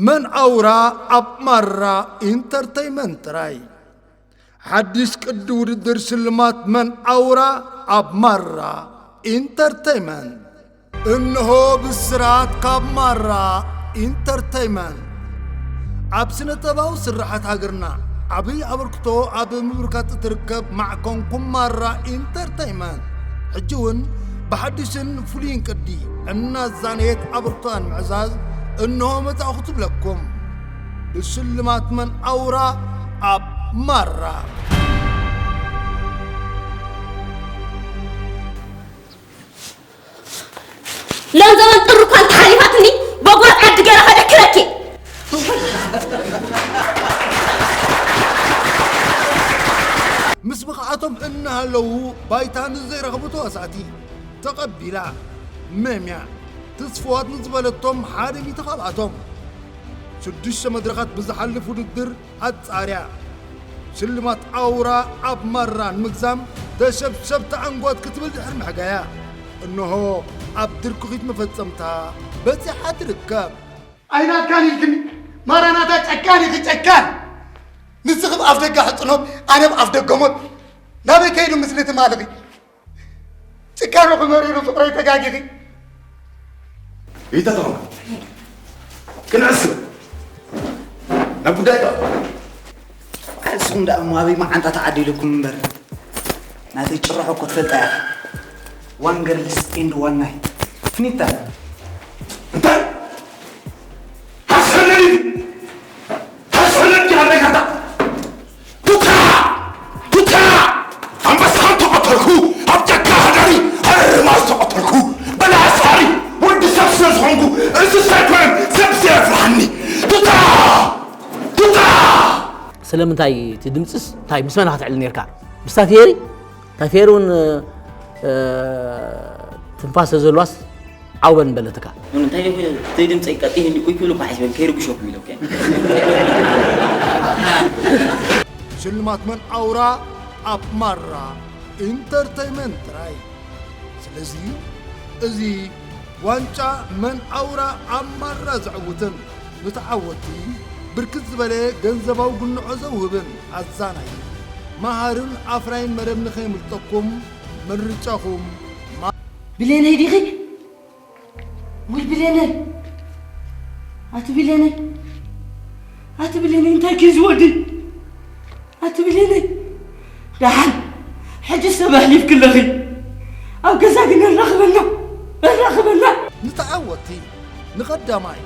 መን ኣውራ ኣብ ማራ ኢንተርተይመንት ጥራይ። ሓድሽ ቅዲ ውድድር ሽልማት መን ኣውራ ኣብ ማራ ኢንተርተይመንት። እንሆ ብስራት ካብ ማራ ኢንተርተይመንት። ኣብ ስነ ጥበባዊ ስርሓት ሃገርና ዓብዪ ኣበርክቶ ኣብ ምብርካት እትርከብ ማዕከንኩም ማራ ኢንተርተይመንት፣ ሕጂ እውን ብሓድሽን ፍሉይን ቅዲ እናዛነየት ኣበርክቶኣን ምዕዛዝ እንሆ መጻእኹ ትብለኩም። ብሽልማት መን ኣውራ ኣብ ማራ። ሎም ዘመን ጥሪ እኳ እንተሓሊፋትኒ፣ በጓት ዓዲ ገይረ ከደክረኪ። ምስ ብቕዓቶም እናሃለዉ ባይታ ንዘይረኽቡ ተዋሳእቲ ተቐቢላ። መምያ ትስፍዋት ንዝበለቶም ሓደ ሚእቲ ካብኣቶም። ሽዱሽተ መድረኻት ብዝሓልፍ ውድድር ኣጻርያ። ሽልማት ኣውራ ኣብ ማራ ንምግዛም ተሸብሸብቲ ኣንጓት ክትብል ድሕሪ ምሕጋያ፣ እንሆ ኣብ ድርኩኺት መፈጸምታ በጺሓ ትርከብ። ኣይናትካን ኢልክኒ ማራናታ ጨካን ኢኺ ጨካን። ንስኺ ብ ኣፍ ደገ ሕጽኖት ኣነ ብ ኣፍ ደገ ሞት ናበይ ከይዱ ምስሊ ትማልኺ? ጭካነኹ መሪሩ ፍቕረይ ተጋጊኺ። ይተተኹም ክንዕስብ ናብ ጉዳይ ዶ ንስኹም ደኣ እሞ ኣበይ መዓንጣ ተዓዲሉኩም እምበር ናተይ ጭርሖ እኮ ትፈልጣ ኢኻ። One girls and one night ፍኒታ። እንታይ ሃስሕለኒ ሃስሕለኒ ኣለካታ ቱታ ቱታ ኣንበሳ እንተቐተልኩ ኣብ ጫካ ሃዳሪ ሃረርማ ዝተቐተልኩ በላሕ ሳዕሪ ወዲ ሰብ ስለ ዝኾንኩ እንስሳ ኣይኮነን ሰብ ዘየፍርሃኒ ቱታ ቱታ ስለምንታይ እቲ ድምፅስ እንታይ ምስ መን ክትዕል ነርካ? ምስ ታፌሪ? ታፌሪ እውን ትንፋሰ ዘሏስ ዓውበን በለትካ። እንታይ ዘይድምፀይ ቀጢ ህሊ ቁይ ክብል እኳ ሓስበን ከይርብሸኩም ኢለ ሽልማት መን ኣውራ ኣብ ማራ ኢንተርተይመንት ጥራይ። ስለዚ እዚ ዋንጫ መን ኣውራ ኣብ ማራ ዘዕውትን ንተዓወቲ ብርክት ዝበለ ገንዘባዊ ጉንዖ ዘውህብን ኣዛናይ መሃርን ኣፍራይን መደብ ንኸየምልጠኩም ምርጫኹም ብሌነይ ዲኺ? ውይ ብሌነይ ኣቲ ብሌነይ ኣቲ ብሌነይ እንታይ ክዩ ዝወዲ ኣቲ ብሌነይ ደሓን ሕጂ ሰብ ኣሕሊፍክለኺ ኣብ ገዛ ግን ኣራኽበና ኣራኽበና ንተዓወቲ ንቐዳማይ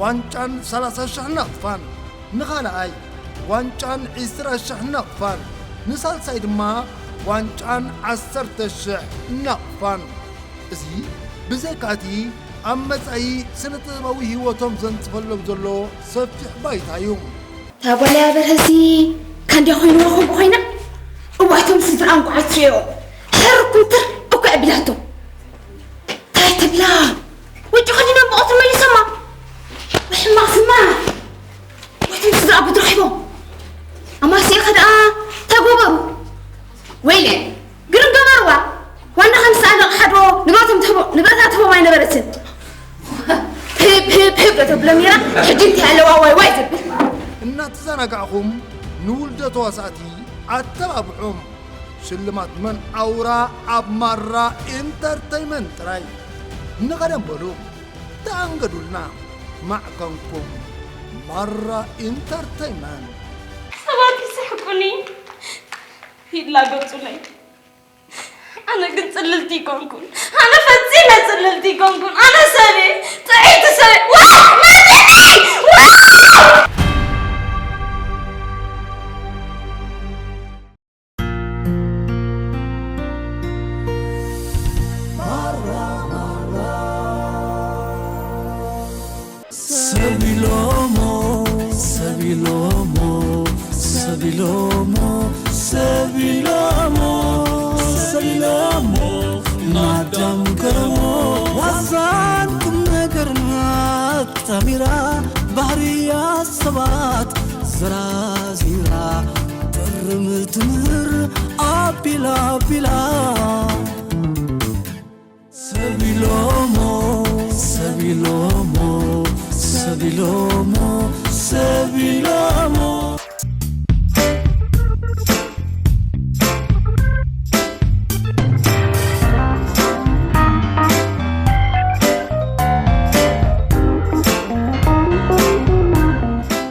ዋንጫን ሰላሳ ሽሕ ናቕፋን ንኻልኣይ ዋንጫን ዕስራ ሽሕ ናቕፋን ንሳልሳይ ድማ ዋንጫን ዓሰርተ ሽሕ ናቕፋን እዚ ብዘይካቲ ኣብ መጻኢ ስነ ጥበባዊ ህይወቶም ዘንጽፈሎም ዘሎ ሰፊሕ ባይታ እዩ። እታ ጓል ኣበርሀሲ ካንድያ ኮይንዋ ከምኡ ኮይና እዋቶም ስድራ እንኳዓ ትሪኦ ሕር ኩምትር እኮ ኣቢላቶ እንታይ ትብላ ውጭ ከዲኖም ብቐትሪ መሊሶማ ወይ ሕማቕ ስማ ወይቶም ስድራ ኣቦት ረኺቦም ኣማሲእካ ደኣ እንታይ ጎበሩ ወይለ ግርም ገበርዋ ዋና ከም ዝሰኣለ ኣቕሓ ዶ ንብረቶም ትህቦ ንብረታ ትህቦም ኣይነበረትን ህብ ህብ ህብ ዶ ተብሎም ነይራ ሕጂ እንታይ ኣለዋ ዋይ ዋይ ትብል እናተዘናጋዕኹም ንውልዶ ተዋሳእቲ ኣተባብዑም ሽልማት መን ኣውራ ኣብ ማራ ኢንተርተይመንት ጥራይ ንቐደም በሉ ተኣንገዱልና ማዕከንኩም ማራ ኢንተርተይመንት ሰባት ይስሕቁኒ ይላገጹለይ ኣነ ግን ጽልልቲ ይኮንኩን ኣነ ፈጺመ ጽልልቲ ይኮንኩን ኣነ ሰብየ ጥዕይቲ ሰብየ ዋው መጥዕቲ ዋው ሰቢሎሞ ሰቢሎሞ ሰቢሎሞ ሰቢሎሞ ሰቢሎሞ ናዳም ገረሞ ዋዛን ቁም ነገርና ኣጣሚራ ባህርያ ሰባት ዘራዚራ ጥርም ትምህር ኣቢላ ኣቢላ ሰቢሎሞ ሰቢሎሞ ሰቢሎሞ ሰብ ኢሎሞ።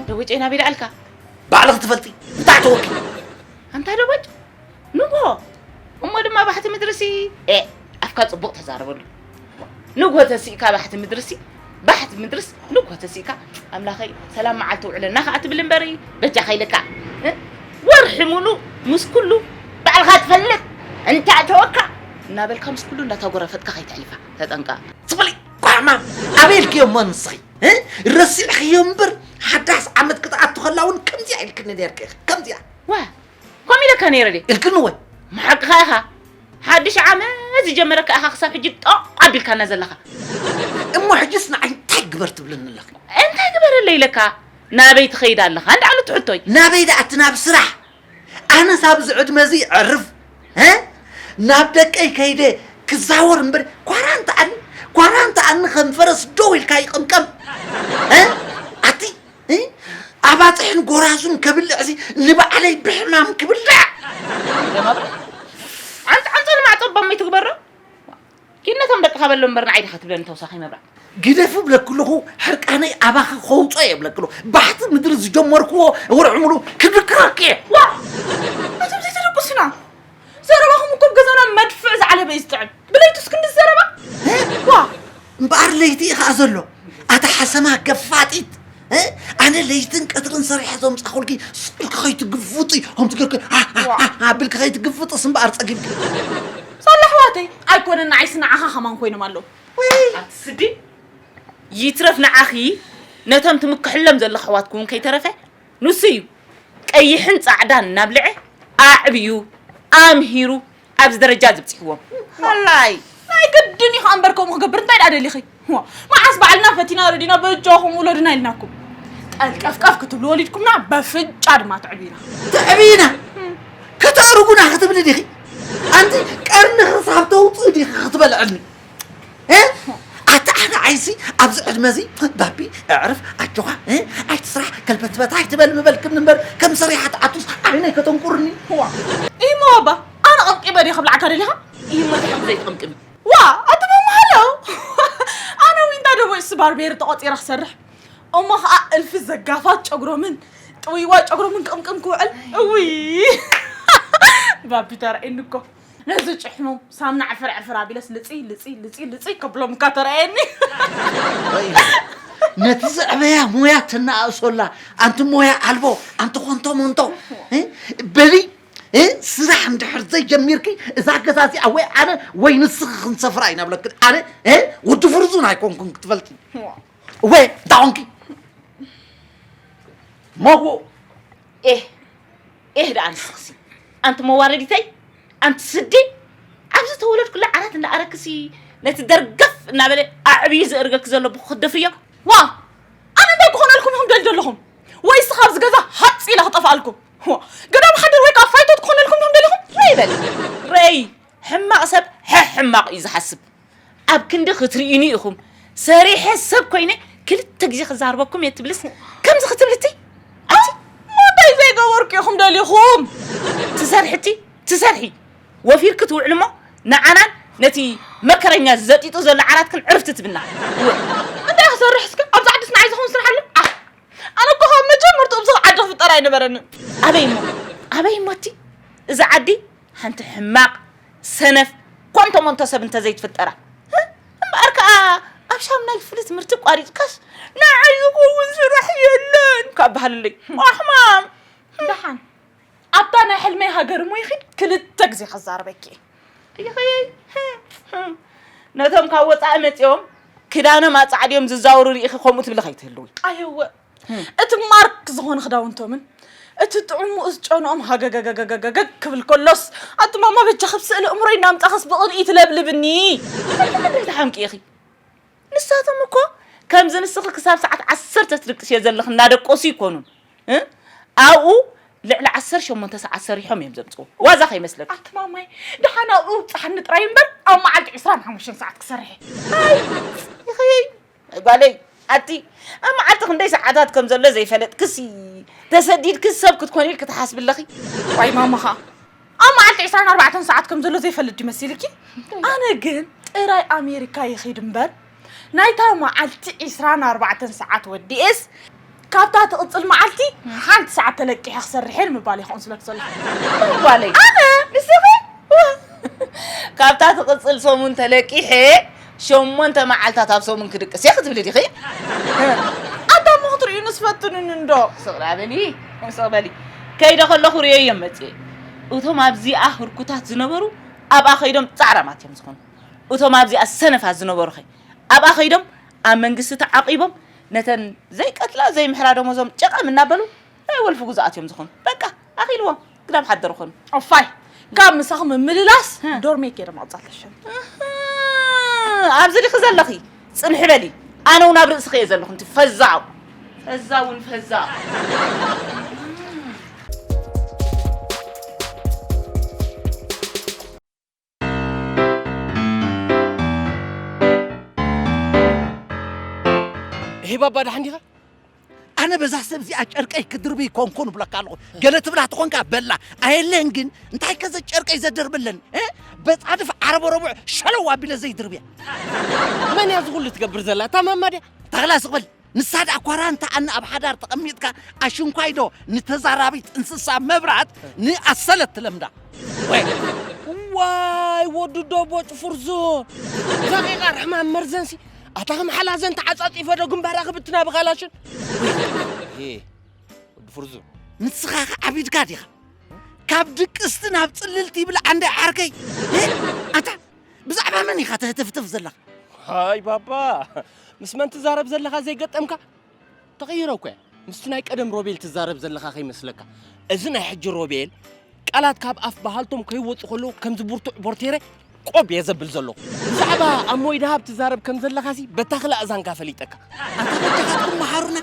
ደቦጨይ ናበይ ደኣልካ? ባዕልኺ ትፈልጢ። እንታይ ተወኪ? ኣንታ ደቦጭ፣ ንግሆ እሞ ድማ ባሕቲ ምድርሲ። ኤ፣ ኣፍካ ጽቡቕ ተዛረበሉ። ንግሆ ተሲእካ ባሕቲ ምድርሲ፣ ባሕቲ ምድርስ ንግሆ ተሲእካ። ኣምላኸይ፣ ሰላም መዓልቲ ውዕለና ከኣ ትብል እምበሪ፣ በጃኻ ኢለካ። እ? ወርሒ ሙሉእ ምስ ኩሉ ባዕልኻ ትፈልጥ፣ እንታይ ተወካ እናበልካ ምስ ኩሉ እንዳተጎረፈጥካ ከይተሕልፋ ተጠንቀቕ። ጽብሊ ቋማ ኣበይ ኢልክዮ እሞ ንስኺ? እ? ረሲዕክዮ እምበር ሓዳስ ዓመት ክትኣቱ ከላ እውን ከምዚኣ ኢልክኒ ነርኪ። ከምዚኣ። ዋ፣ ከምኡ ኢለካ ነይረ ድየ? ኢልክኒ ወይ? መሓቅኻ ኢኻ። ሓድሽ ዓመት ዝጀመረካ ኢኻ ክሳብ ሕጂ ጦቕ ኣቢልካና ዘለኻ። እሞ ሕጅስ ንዓይ እንታይ ግበር ትብለኒ ኣለኺ? እንታይ ግበረለይ ኢለካ? ናበይ ትኸይድ ኣለኻ? እንዳኣሉ ትሕቶይ። ናበይ ደኣ እቲ ናብ ስራሕ? ኣነስ ኣብዚ ዕድመ እዚ ዕርፍ፣ እ? ናብ ደቀይ ከይደ ክዛወር እምበር ኳራንታኣኒ፣ ኳራንታኣኒ ከም ፈረስ ደው ኢልካ ይቕምቀም። እ? ኣቲ፣ እ? ኣባፅሕን ጎራዙን ከብልዕሲ ንባዕለይ ብሕማም ክብላዕ። ኣንተ ኣንተ ንማዕፀ ባመይ ትግበሮ? ኪነቶም ደቅኻ በሎ እምበር ንዓይ ዲኻ ትብለኒ ተውሳኺ መብራዕ? ግደፊ ብለክልኹ፣ ሕርቃነይ ኣባኺ ከውፅኦ እየ ብለክሉ። ባሕቲ ምድሪ ዝጀመርክዎ ወርሒ ሙሉ ክድክረኪ እየ። ዋ! ኣቶም ዘይተደቁስና። ዘረባኹም እኮ ኣብ ገዛና መድፍዕ ዝዓለበ እዩ ዝጥዕም። ብለይቱስ ክንዲ ዘረባ? ዋ! እምበኣር ለይቲ እዩ ኸዓ ዘሎ። ኣታ ሓሰማ ገፋጢት። እ? ኣነ ለይትን ቀትርን ሰሪሐ ዘምፃኹልኪ ስእልኪ ከይትግፍጢ፣ ከምቲ ገርኪ፣ ሃ፣ ሃ፣ ሃ፣ ሃ፣ ኣቢልኪ ከይትግፍጥስ እምበኣር ፀጊብኪ። ሳላ ኣሕዋተይ ኣይኮነን ንዓይሲ ንዓኻ ከማን ኮይኖም ኣለዉ። ወይ! ኣቲ ስዲ፣ ይትረፍ ንዓኺ፣ ነቶም ትምክሕሎም ዘለኺ ኣሕዋትኪ እውን ከይተረፈ፣ ንሱ እዩ ቀይሕን ጻዕዳን እናብልዐ ኣዕብዩ፣ ኣምሂሩ ኣብዚ ደረጃ እዚ ኣብጺሕዎም። ሃላይ! ናይ ግድን እዩ ከኣ እምበር ከምኡ ክገብር እንታይ ደኣ ደሊኺ? ዋ፣ መዓስ ባዕልና ፈቲና ረዲና በጃኹም ውለዱና ኢልናኩም። ቀልቀፍቀፍ ክትብሉ ወሊድኩምና በፍጫ ድማ ተዕብዩና። ተዕብዩና? ከተእርጉና ክትብሊ ዲኺ? ኣንቲ ቀርኒ ክሳብ ተውፅእ ዲኺ ክትበልዕኒ? እ? ኣታ ኣነ ዓይሲ ኣብዚ ዕድመ እዚ ባቢ ኣዕርፍ ኣጆኻ እ? ኣይትስራሕ ከልበትበት ኣይትበል ምበልክኒ እምበር ከም ሰሪሓ ትኣቱስ ዓይነይ ከተንቁርኒ። ዋ፣ ኢሞ ኣባ ኣነ ቀምቂመ ድየ ክብላዕካ ደሊኻ? ኢሞ ትሕም ዘይትቕምቅሚ። ዋ ኣቲ ማማ ሃሎ ኣነ ዊንታ ደቦ እሱ ባርቤር ተቖጺረ ክሰርሕ እሞ ኸኣ እልፊ ዘጋፋት ጨጉሮምን ጥውይዋ ጨጉሮምን ቅምቅም ክውዕል እውይ ባቢ ተራእየኒ እኮ ነዚ ጭሕሞም ሳምና ዕፍር ዕፍር ኣቢለስ ልጺ ልጺ ልጺ ልጺ ከብሎም እካ ተራእየኒ። ነቲ ዘዕበያ ሞያ ተነኣእሶላ ኣንቲ ሞያ ኣልቦ ኣንቲ ኮንቶ ሞንቶ እ? በሊ እ? ስራሕ እንድሕር ዘይጀሚርኪ እዛ ገዛ እዚኣ ወይ ኣነ ወይ ንስኺ ክንሰፍራ ኢና ብለክን ኣነ እ? ወዲ ፍርዙን ኣይኮንኩን ክትፈልጢ እወ እንታይ ኮንኪ ሞጎ ኤህ ኤህ ደኣ ንስኽሲ ኣንቲ መዋረዲተይ ኣንቲ ስዲ ኣብዚ ተወለድኩላ ዓራት እንዳኣረክሲ ነቲ ደርገፍ እናበለ ኣዕብዩ ዘእርገኪ ዘሎ ብኩ ክትደፍርዮ ዋ ኣነ እንታይ ክኾነልኩም ኢኹም ደል ዘለኹም ወይ ስኻ ኣብዚ ገዛ ሃፅ ኢለ ክጠፍኣልኩም ዋ ገዳም ሓደር ወይ ከዓ ፋይቶት ክኾነልኩም ኢኹም ደሊኹም ወይ በል ረይ ሕማቕ ሰብ ሕሕ ሕማቕ እዩ ዝሓስብ ኣብ ክንዲ ክትርእዩኒ ኢኹም ሰሪሐ ሰብ ኮይነ ክልተ ግዜ ክዛርበኩም እየ ትብልስ ከምዚ ክትብልቲ ኣቲ ሞዳይ ዘይገበርኩ ኢኹም ደሊኹም ትሰርሕቲ ትሰርሒ ወፊርኪ ትውዕሊ እሞ ንዓናን ነቲ መከረኛ ዘጢጡ ዘሎ ዓራትክን ዕርፍቲ ትብልና እንታይ ክሰርሕ እስከ ኣብዚ ዓድስ ንዓይ ዝኸውን ስራሕ ኣሎ ኣነ እኮ ካብ መጀመርትኡ ኣብዚ ዓዲ ክፍጠር ኣይነበረንን ኣበይ እሞ ኣበይ እሞ እቲ እዚ ዓዲ ሓንቲ ሕማቕ ሰነፍ ኮንቶ ሞንቶ ሰብ እንተዘይትፍጠራ እምበኣር ከዓ ኣብ ሻም ናይ ክፍሊ ትምህርቲ ቋሪፅካስ ንዓይ ዝኸውን ስራሕ የለን ካብ በሃልለይ ኣሕማም ደሓን ኣብታ ናይ ሕልመይ ሃገር እሞ ይኺድ ክልተ ግዜ ከዛርበኪ እየ ይኸይ ነቶም ካብ ወፃኢ መፂኦም ክዳኖም ኣፃዕድዮም ዝዛወሩ ርኢኺ ከምኡ ትብሊ ከይትህልዊ ኣየወ እቲ ማርክ ዝኾነ ክዳውንቶምን እቲ ጥዑም ሙኡዝ ጨንኦም ሃገገገገገገግ ክብል ከሎስ ኣቲ ማማ በጃ ካብ ስእሊ እምሮይ እናምፃኽስ ብቕንኢ ትለብልብኒ እንታይ ተሓምቂ ኢኺ ንሳቶም እኮ ከምዚ ንስኺ ክሳብ ሰዓት ዓሰርተ ትድቅስዮ ዘለኺ እናደቀሱ ይኮኑን እ ኣብኡ ልዕሊ ዓሰርተ ሸሞንተ ሰዓት ሰሪሖም እዮም ዘምፅዎ ዋዛ ከይመስለኪ ኣቲ ማማይ ደሓን ኣብኡ ብፅሓኒ ጥራይ እምበር ኣብ መዓልቲ ዕስራን ሓሙሽተን ሰዓት ክሰርሕ እየ ጓለይ ኣቲ ኣብ መዓልቲ ክንደይ ሰዓታት ከም ዘሎ ዘይፈለጥክሲ፣ ተሰዲድክስ ሰብ ክትኮኒ ኢልኪ ትሓስቢ ኣለኺ? ዋይ ማማ ኸኣ ኣብ መዓልቲ ዕስራን ኣርባዕተን ሰዓት ከም ዘሎ ዘይፈልጥ ድዩ መሲልኪ? ኣነ ግን ጥራይ ኣሜሪካ ይኺድ እምበር ናይታ መዓልቲ ዕስራን ኣርባዕተን ሰዓት ወዲኤስ ካብታ ትቕጽል መዓልቲ ሓንቲ ሰዓት ተለቂሐ ክሰርሕ እየ ንምባል እየ ከምኡ ዝብለኪ ዘለኹ። ምባለይ ኣነ ንስኺ ካብታ ትቕጽል ሰሙን ተለቂሐ ሸሞንተ መዓልታት ኣብ ሰሙን ክድቅስ እየ ክትብሊ ዲኺ? ኣታ እሞ ክትርእዩንስ ፈትኑኒ እንዶ። ስቕ ደኣ በሊ፣ ስቕ በሊ። ከይደ ከለኹ ርእየዮም መጽየ። እቶም ኣብዚኣ ህርኩታት ዝነበሩ ኣብኣ ከይዶም ጻዕራማት እዮም ዝኾኑ። እቶም ኣብዚኣ ሰነፋት ዝነበሩኸ ኣብኣ ከይዶም ኣብ መንግስቲ ተዓቒቦም ነተን ዘይቀትላ ዘይምሕራ ደሞዞም ጨቐም እናበሉ ናይ ወልፊ ጉዙኣት እዮም ዝኾኑ። በቃ ኣኺልዎም ግዳም ሓደሩ ኾኑ። እፋይ ካብ ምሳኺ ምምልላስ ዶርሜ ከይደ መቕጻል ተሸን። ኣብዚ ዲኺ ዘለኺ ጽንሒ በሊ። ኣነ እውን ኣብ ርእስኺ እየ ዘለኹ። እንቲ ፈዛው ፈዛውን ፈዛው ሄ ባባ ደሓን ዲኻ? ኣነ በዛ ሰብ እዚኣ ጨርቀይ ክድርቢ ይኮንኩን ብለካ ኣለኹ። ገለ ትብላ ትኾንካ በላ ኣየለን ግን እንታይ ከዘ ጨርቀይ ዘደርብለን እ? በጻድፍ ዓረቦ ረቡዕ ሸለው ኣቢለ ዘይድርብያ። መን እያ ዝኹሉ ትገብር ዘላ? እታ ማማ ድያ? ተኽላ ስቕ በል። ንሳ ደኣ ኳራንታ ኣነ ኣብ ሓዳር ተቐሚጥካ ኣሽንኳይ ዶ ንተዛራቢት እንስሳ መብራት ንኣሰለት ትለምዳ። ወይ ዋይ ወዲ ዶቦጭ ፍርዙን እዛ ቂቃ ርሕማ መርዘንሲ ኣታ ከም ሓላዘን ተዓጻጺፈ ዶ ግንባራ ክብትና ብኻላሽን ወዲ ፍርዙን ንስኻ ከ ዓቢድካ ዲኻ ካብ ድቅስቲ ናብ ጽልልቲ ይብል ዓንደ ዓርከይ ኣታ ብዛዕባ መን ኢኻ ተህትፍትፍ ዘለኻ ሃይ ባባ ምስ መን ትዛረብ ዘለኻ ዘይገጠምካ ተቐይረ እኮ እያ ምስቲ ናይ ቀደም ሮቤል ትዛረብ ዘለኻ ከይመስለካ እዚ ናይ ሕጂ ሮቤል ቃላት ካብ ኣፍ በሃልቶም ከይወፁ ከለዉ ከምዚ ብርቱዕ ቦርቴረ ቆብ እየ ዘብል ዘለኹ ብዛዕባ ኣሞይ ደሃብ ትዛረብ ከም ዘለኻሲ በታ ክላ እዛንካ ፈሊጠካ ኣታ በጃኻትኩም መሃሩና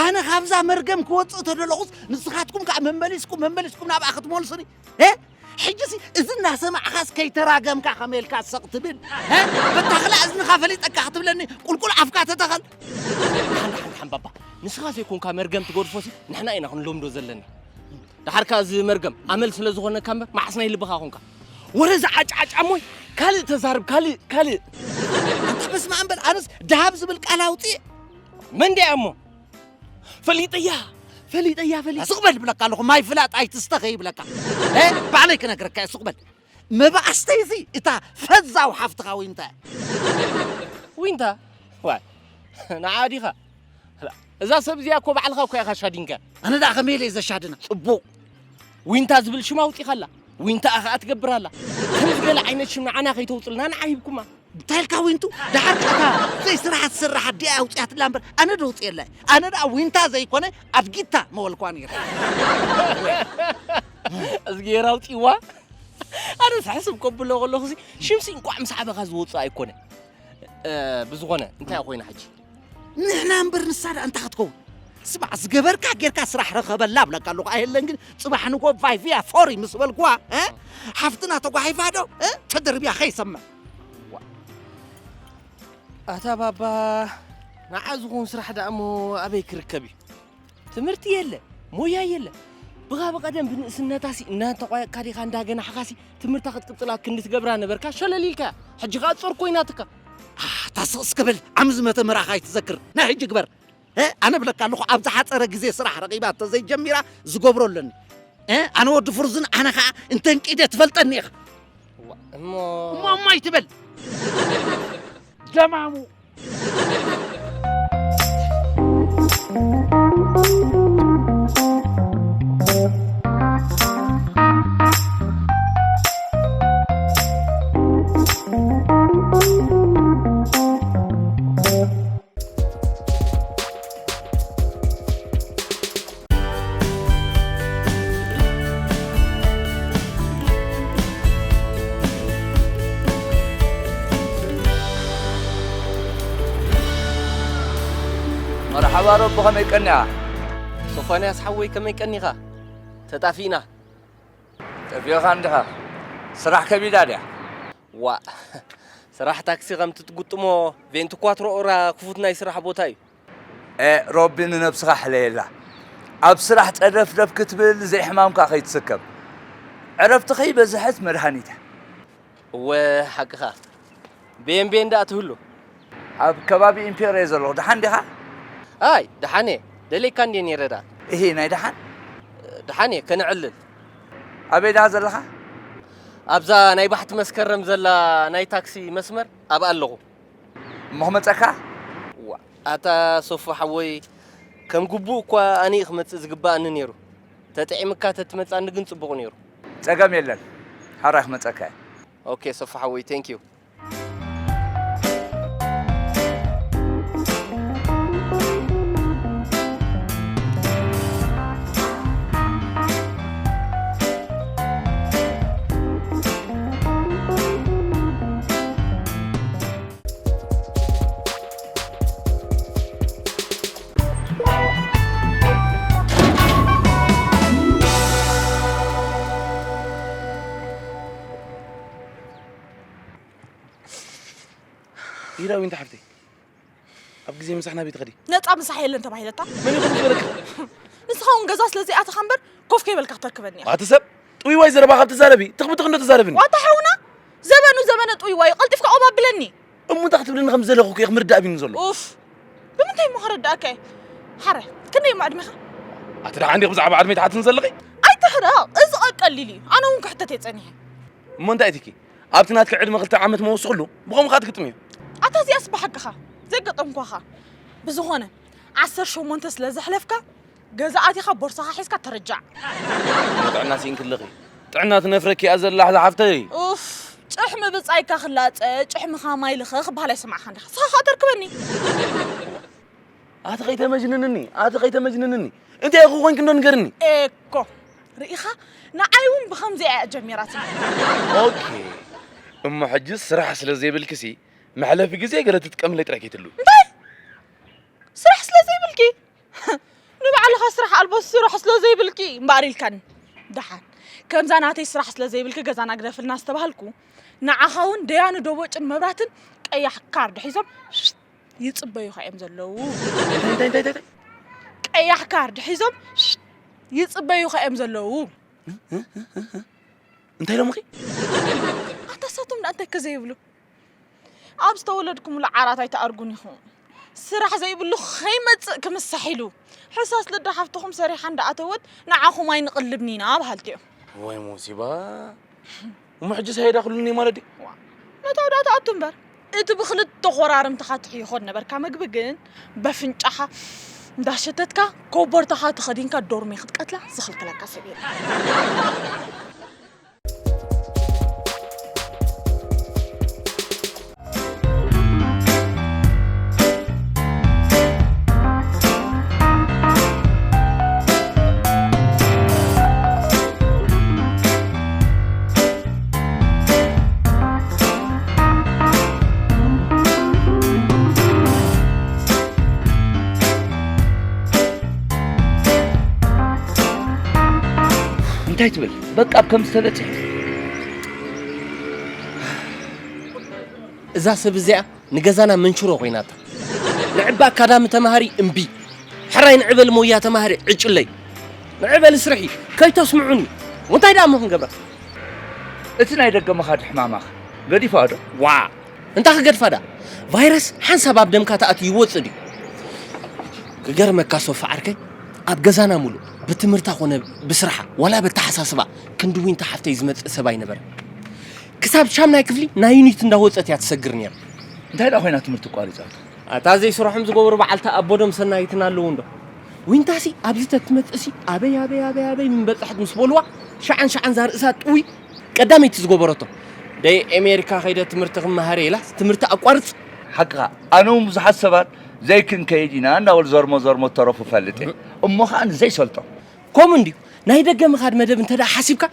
ኣነ ካብዛ መርገም ክወፅእ ተደለኹስ ንስኻትኩም ከዓ መመሊስኩም መመሊስኩም ናብኣ ክትመልሱኒ ሕጂሲ እዚ እናሰማዕኻስ ከይተራገምካ ከመይ ኢልካ ሰቕ ትብል በታኽላ እዝንኻ ፈሊጠካ ክትብለኒ ቁልቁል ኣፍካ ተተኸል ሓንዳ ሓንዳ ሓንባባ ንስኻ ዘይኮንካ መርገም ትገድፎሲ ንሕና ኢና ክንለምዶ ዘለና ደሓርካ እዚ መርገም ኣመል ስለ ዝኾነካ እምበር መዓስ ናይ ልብኻ ኾንካ ወረ ዝዓጫዓጫ እሞይ ካልእ ተዛርብ ካልእ ካልእ ኣንታ በስመ ኣም በል ኣነስ ደሃብ ዝብል ቃል ኣውፅእ መን ድያ እሞ ፈሊጠያ ፈሊጠያ ፈሊጠ ስቕ በል ብለካ ኣለኹ ማይ ፍላጥ ኣይትስተ ከይብለካ እ ባዕለይ ክነግረካ እየ ስቕ በል መባእስተይ እዚ እታ ፈዛው ሓፍትኻ ዊንታ እያ ዊንታ ዋይ ንዓ ዲኻ እዛ ሰብ እዚኣ እኮ ባዕልኻ እኮ ኢኻ ሻዲንካ ኣነ ደኣ ከመይ ኢለ እየ ዘሻድና ጽቡቕ ዊንታ ዝብል ሽም ኣውጺኻላ ዊንታ ኣኻ ትገብር ኣላ ከምዚ ገለ ዓይነት ሽም ንዓና ከይተውጽልና ንዓ ሂብኩማ እንታይ ኢልካ ዊንቱ ደሓር ከኣ እታ ዘይስራሕ ትስራሕ ኣዲኣ ኣውጺኣትላ እምበር ኣነ ዶ ውጽኤላ ኣነ ደኣ ዊንታ ዘይኮነ ኣድጊታ መወልኳ ነይረ እዝግሄር ኣውጺዋ ኣነ ሳሕስብ ከብሎ ከለኹ ሽምሲ እንቋዕ ምስ ዓበኻ ዝወጽእ ኣይኮነ ብዝኾነ እንታይ ኮይና ሕጂ ንሕና እምበር ንሳ ደኣ እንታይ ክትከውን ስማዕ ዝገበርካ ጌርካ ስራሕ ረኸበላ ብለካ ኣለኹ ኣየለን ግን ፅባሕ ንጎ ቫይቪያ ፎሪ ምስ በልኩዋ ሓፍትና ተጓሒፋ ዶ ተደርብያ ከይሰምዕ ኣታ ባባ ንዓ ዝኾን ስራሕ ደኣ እሞ ኣበይ ክርከብ እዩ ትምህርቲ የለ ሞያ የለ ብኻ ብቐደም ብንእስነታሲ እናተቋየቕካ ዲኻ እንዳገናሕኻሲ ትምህርታ ክትቅጽላ ክንዲ ትገብራ ነበርካ ሸለል ኢልካ ሕጂ ኸኣ ጾር ኮይናትካ ኣታ ስቕስ ክብል ዓሚ ዝመተ መርኣኻ ኣይትዘክር ናይ ሕጂ ግበር ኣነ ብለካ ኣለኹ ኣብ ዝሓፀረ ግዜ ስራሕ ረቒባ ተዘይጀሚራ ዝገብሮ ኣለኒ ኣነ ወዲ ፍርዙን ኣነ ኸዓ እንተንቂደ ትፈልጠኒ ኢኻ እሞ እሞ እሞ ኣይትበል ደማሙ መርሓባ ሮቢ ከመይ ቀኒኻ? ሶፎንያስ ሓወይ ከመይ ቀኒኻ? ተጣፊእና። ጠፊእኻ እንዲኻ? ስራሕ ከቢዳ ድያ? ዋእ ስራሕ ታክሲ ከምቲ ትጉጥሞ ቬንትኳትሮ ኦራ ክፉት ናይ ስራሕ ቦታ እዩ። ሮቢ ንነብስኻ ሕለየላ። ኣብ ስራሕ ጨደፍደፍ ክትብል ዘይሕማምካ ከይትስከም። ዕረፍቲ ከይበዝሐት መድሃኒት እያ። እወ ሓቅኻ። ቤን ቤን ደኣ ትህሉ። ኣብ ከባቢ ኢምፔሮ እየ ዘለኹ። ደሓን ዲኻ? ኣይ ደሓን እየ። ደሌካ እንዴ ነይረ ደኣ። እሂ ናይ ደሓን? ደሓን እየ ከነዕልል። ኣበይ ደኣ ዘለኻ? ኣብዛ ናይ ባሕቲ መስከረም ዘላ ናይ ታክሲ መስመር ኣብኣ ኣለኹ። እሞ ክመፀካ? ዋ ኣታ ሶፎ ሓወይ ከም ግቡእ እኳ ኣነ እየ ክመፅእ ዝግበኣኒ ነይሩ። ተጥዒምካ ተትመፃኒ ግን ፅቡቕ ነይሩ። ፀገም የለን። ሓራይ ክመፀካ እየ። ኦኬ ሶፎ ሓወይ thank you። ኢራዊ እንተ ሓፍተይ ኣብ ግዜ ምሳሕ ናበይ ትኸዲ? ነፃ ምሳሕ የለን ተባሂለታ። መን ይኹም ዝበለካ? ንስኻ እውን ገዛ ስለ ዘይኣተኻ እምበር ኮፍ ከይበልካ ክተርክበኒ ኢኻ። ኣቲ ሰብ ጥውይዋይ ዘረባኻ ኣብ ትዛረቢ ትኽብትኽ እንዶ ትዛረብኒ። ዋታ ሓውና ዘበኑ ዘበነ ጥውይዋይ እዩ ቀልጢፍካ ኦባብለኒ። እሞ እንታይ ክትብልኒ ከም ዝደለኹ እኮ ክምርዳእ ቢኒ ዘሎ። ኡፍ ብምንታይ እሞ ክረዳእካ እየ። ሓረ ክንደይ እሞ ዕድሜኻ? ኣቲ ደሓ እንዲኺ ብዛዕባ ዕድመይ ትሓትኒ ዘለኺ? ኣይትሕረቕ እዚ ቀሊል እዩ ኣነ እውን ክሕተት እየ ጸኒሐ። እሞ እንታይ ኢትኪ ኣብቲ ናትኪ ዕድመ ክልተ ዓመት መወስኽሉ ብኸምኡ ኸኣ ትግጥምዮ። ኣታ እዚኣስ ብሓቅኻ ዘይገጠምኳኻ። ብዝኾነ ዓሰርተ ሸሞንተ ስለ ዘሕለፍካ ገዛ ኣቲኻ ቦርሳኻ ሒዝካ ተረጃዕ። ጥዕና ሲኢንኪ ኣለኺ። ጥዕና ትነፍረኪ እያ ዘላ ዝሓፍተይ። ኡፍ ጭሕሚ ብጻይካ ክላጸ ጭሕምኻ ማይ ልኸ ክበሃል ኣይሰማዕካን ዲኻ? ንስኻ ኸኣ ተርክበኒ። ኣቲ ከይተመጅንንኒ ኣቲ ከይተመጅንንኒ እንታይ ኢኹ ኮንኪ እንዶ ንገርኒ። ኤኮ ርኢኻ ንዓይ እውን ብኸምዚኣ እያ ጀሚራትኒ። ኦኬ እሞ ሕጂ ስራሕ ስለ ዘይብልክሲ መሕለፊ ግዜ ገለ ትጥቀምለይ ጥራይ ከይትሉ። እንታይ ስራሕ ስለ ዘይብልኪ ንባዕልኻ ስራሕ ኣልቦ ስራሕ ስለ ዘይብልኪ እምበኣር ኢልካኒ። ደሓን ከምዛ ናተይ ስራሕ ስለ ዘይብልኪ ገዛና ግደፍልና ዝተባሃልኩ ንዓኻ እውን ደያኑ ደቦጭን መብራትን ቀያሕ ካርድ ሒዞም ይጽበዩኻ እዮም ዘለዉ። እንታይ እንታይ እንታይ እንታይ ቀያሕ ካርድ ሒዞም ይጽበዩኻ እዮም ዘለዉ። እንታይ ኢሎምኺ? ኣታ ሳቶም ደኣ እንታይ ከዘይብሉ ኣብ ዝተወለድኩምሉ ዓራት ኣይትኣርጉን ኢኹም። ስራሕ ዘይብሉ ከይመጽእ ክምሳሕ ኢሉ ሕሳስ ልዳ ሓፍትኹም ሰሪሓ እንዳኣተወት ንዓኹም ኣይንቕልብን ኢና በሃልቲ እዮም። ወይ ሞሲባ እሞ ሕጂ ሳይዳ ክሉኒ ማለት ድዩ? ነታ ወዳ ትኣቱ እምበር እቲ ብክልተ ኮራርምትኻ ትሕይኾ ዝነበርካ መግቢ ግን በፍንጫኻ እንዳሸተትካ ኮቦርታኻ ተኸዲንካ ዶርሜ ክትቀትላ ዝኽልክለካ ሰብ የለን። እንታይ ትብል በቃ ኣብ ከም ዝተበፅሕ እዛ ሰብ እዚኣ ንገዛና መንሽሮ ኮይናታ። ንዕቢ ኣካዳሚ ተማሃሪ እምቢ፣ ሕራይ ንዕበል ሞያ ተማሃሪ ዕጭለይ። ንዕበል ስርሒ ከይተስምዑኒ እንታይ ደኣ እሞ ክንገብራ? እቲ ናይ ደገ ምኻድ ሕማማኽ ገዲፋ ዶ? ዋእ እንታይ ክገድፋ ደኣ ቫይረስ ሓንሳብ ኣብ ደምካ ተኣትዩ ይወጽእ ድዩ? ክገርመካ ሶፊ ዓርከይ ኣብ ገዛና ሙሉእ ብትምህርታ ኮነ ብስርሓ ዋላ በተሓሳስባ ክንዲ ዊንታ ሓፍተይ ዝመጽእ ሰብ ኣይነበረን። ክሳብ ሻምናይ ክፍሊ ናይ ዩኒት እንዳወጸት እያ ትሰግር ነይራ። እንታይ ደኣ ኮይና ትምህርቲ ኣቋሪጻቶ? ኣታ ዘይስርሖም ዝገብሩ በዓልቲ ኣቦዶም ሰናይትን ኣለዉ እንዶ። ዊንታሲ ኣብዚ ተትመጽእሲ ኣበይ ኣበይ ኣበይ ኣበይ ምበጽሐት ምስ በልዋ ሸዓን ሸዓን ዛርእሳ ጥውይ ቀዳመይቲ ዝገበረቶ ደይ ኤሜሪካ ከይደ ትምህርቲ ክመሃር ኢላ ትምህርቲ ኣቋርጽ። ሓቅኻ ኣነ እውን ብዙሓት ሰባት ዘይክንከይድ ኢና እንዳበሉ ዘርሞ ዘርሞ ተረፉ ፈልጥ እየ እሞ ከዓ ንዘይሰልጦ ከምኡ እንድዩ ናይ ደገ ምኻድ መደብ እንተ ደኣ ሓሲብካ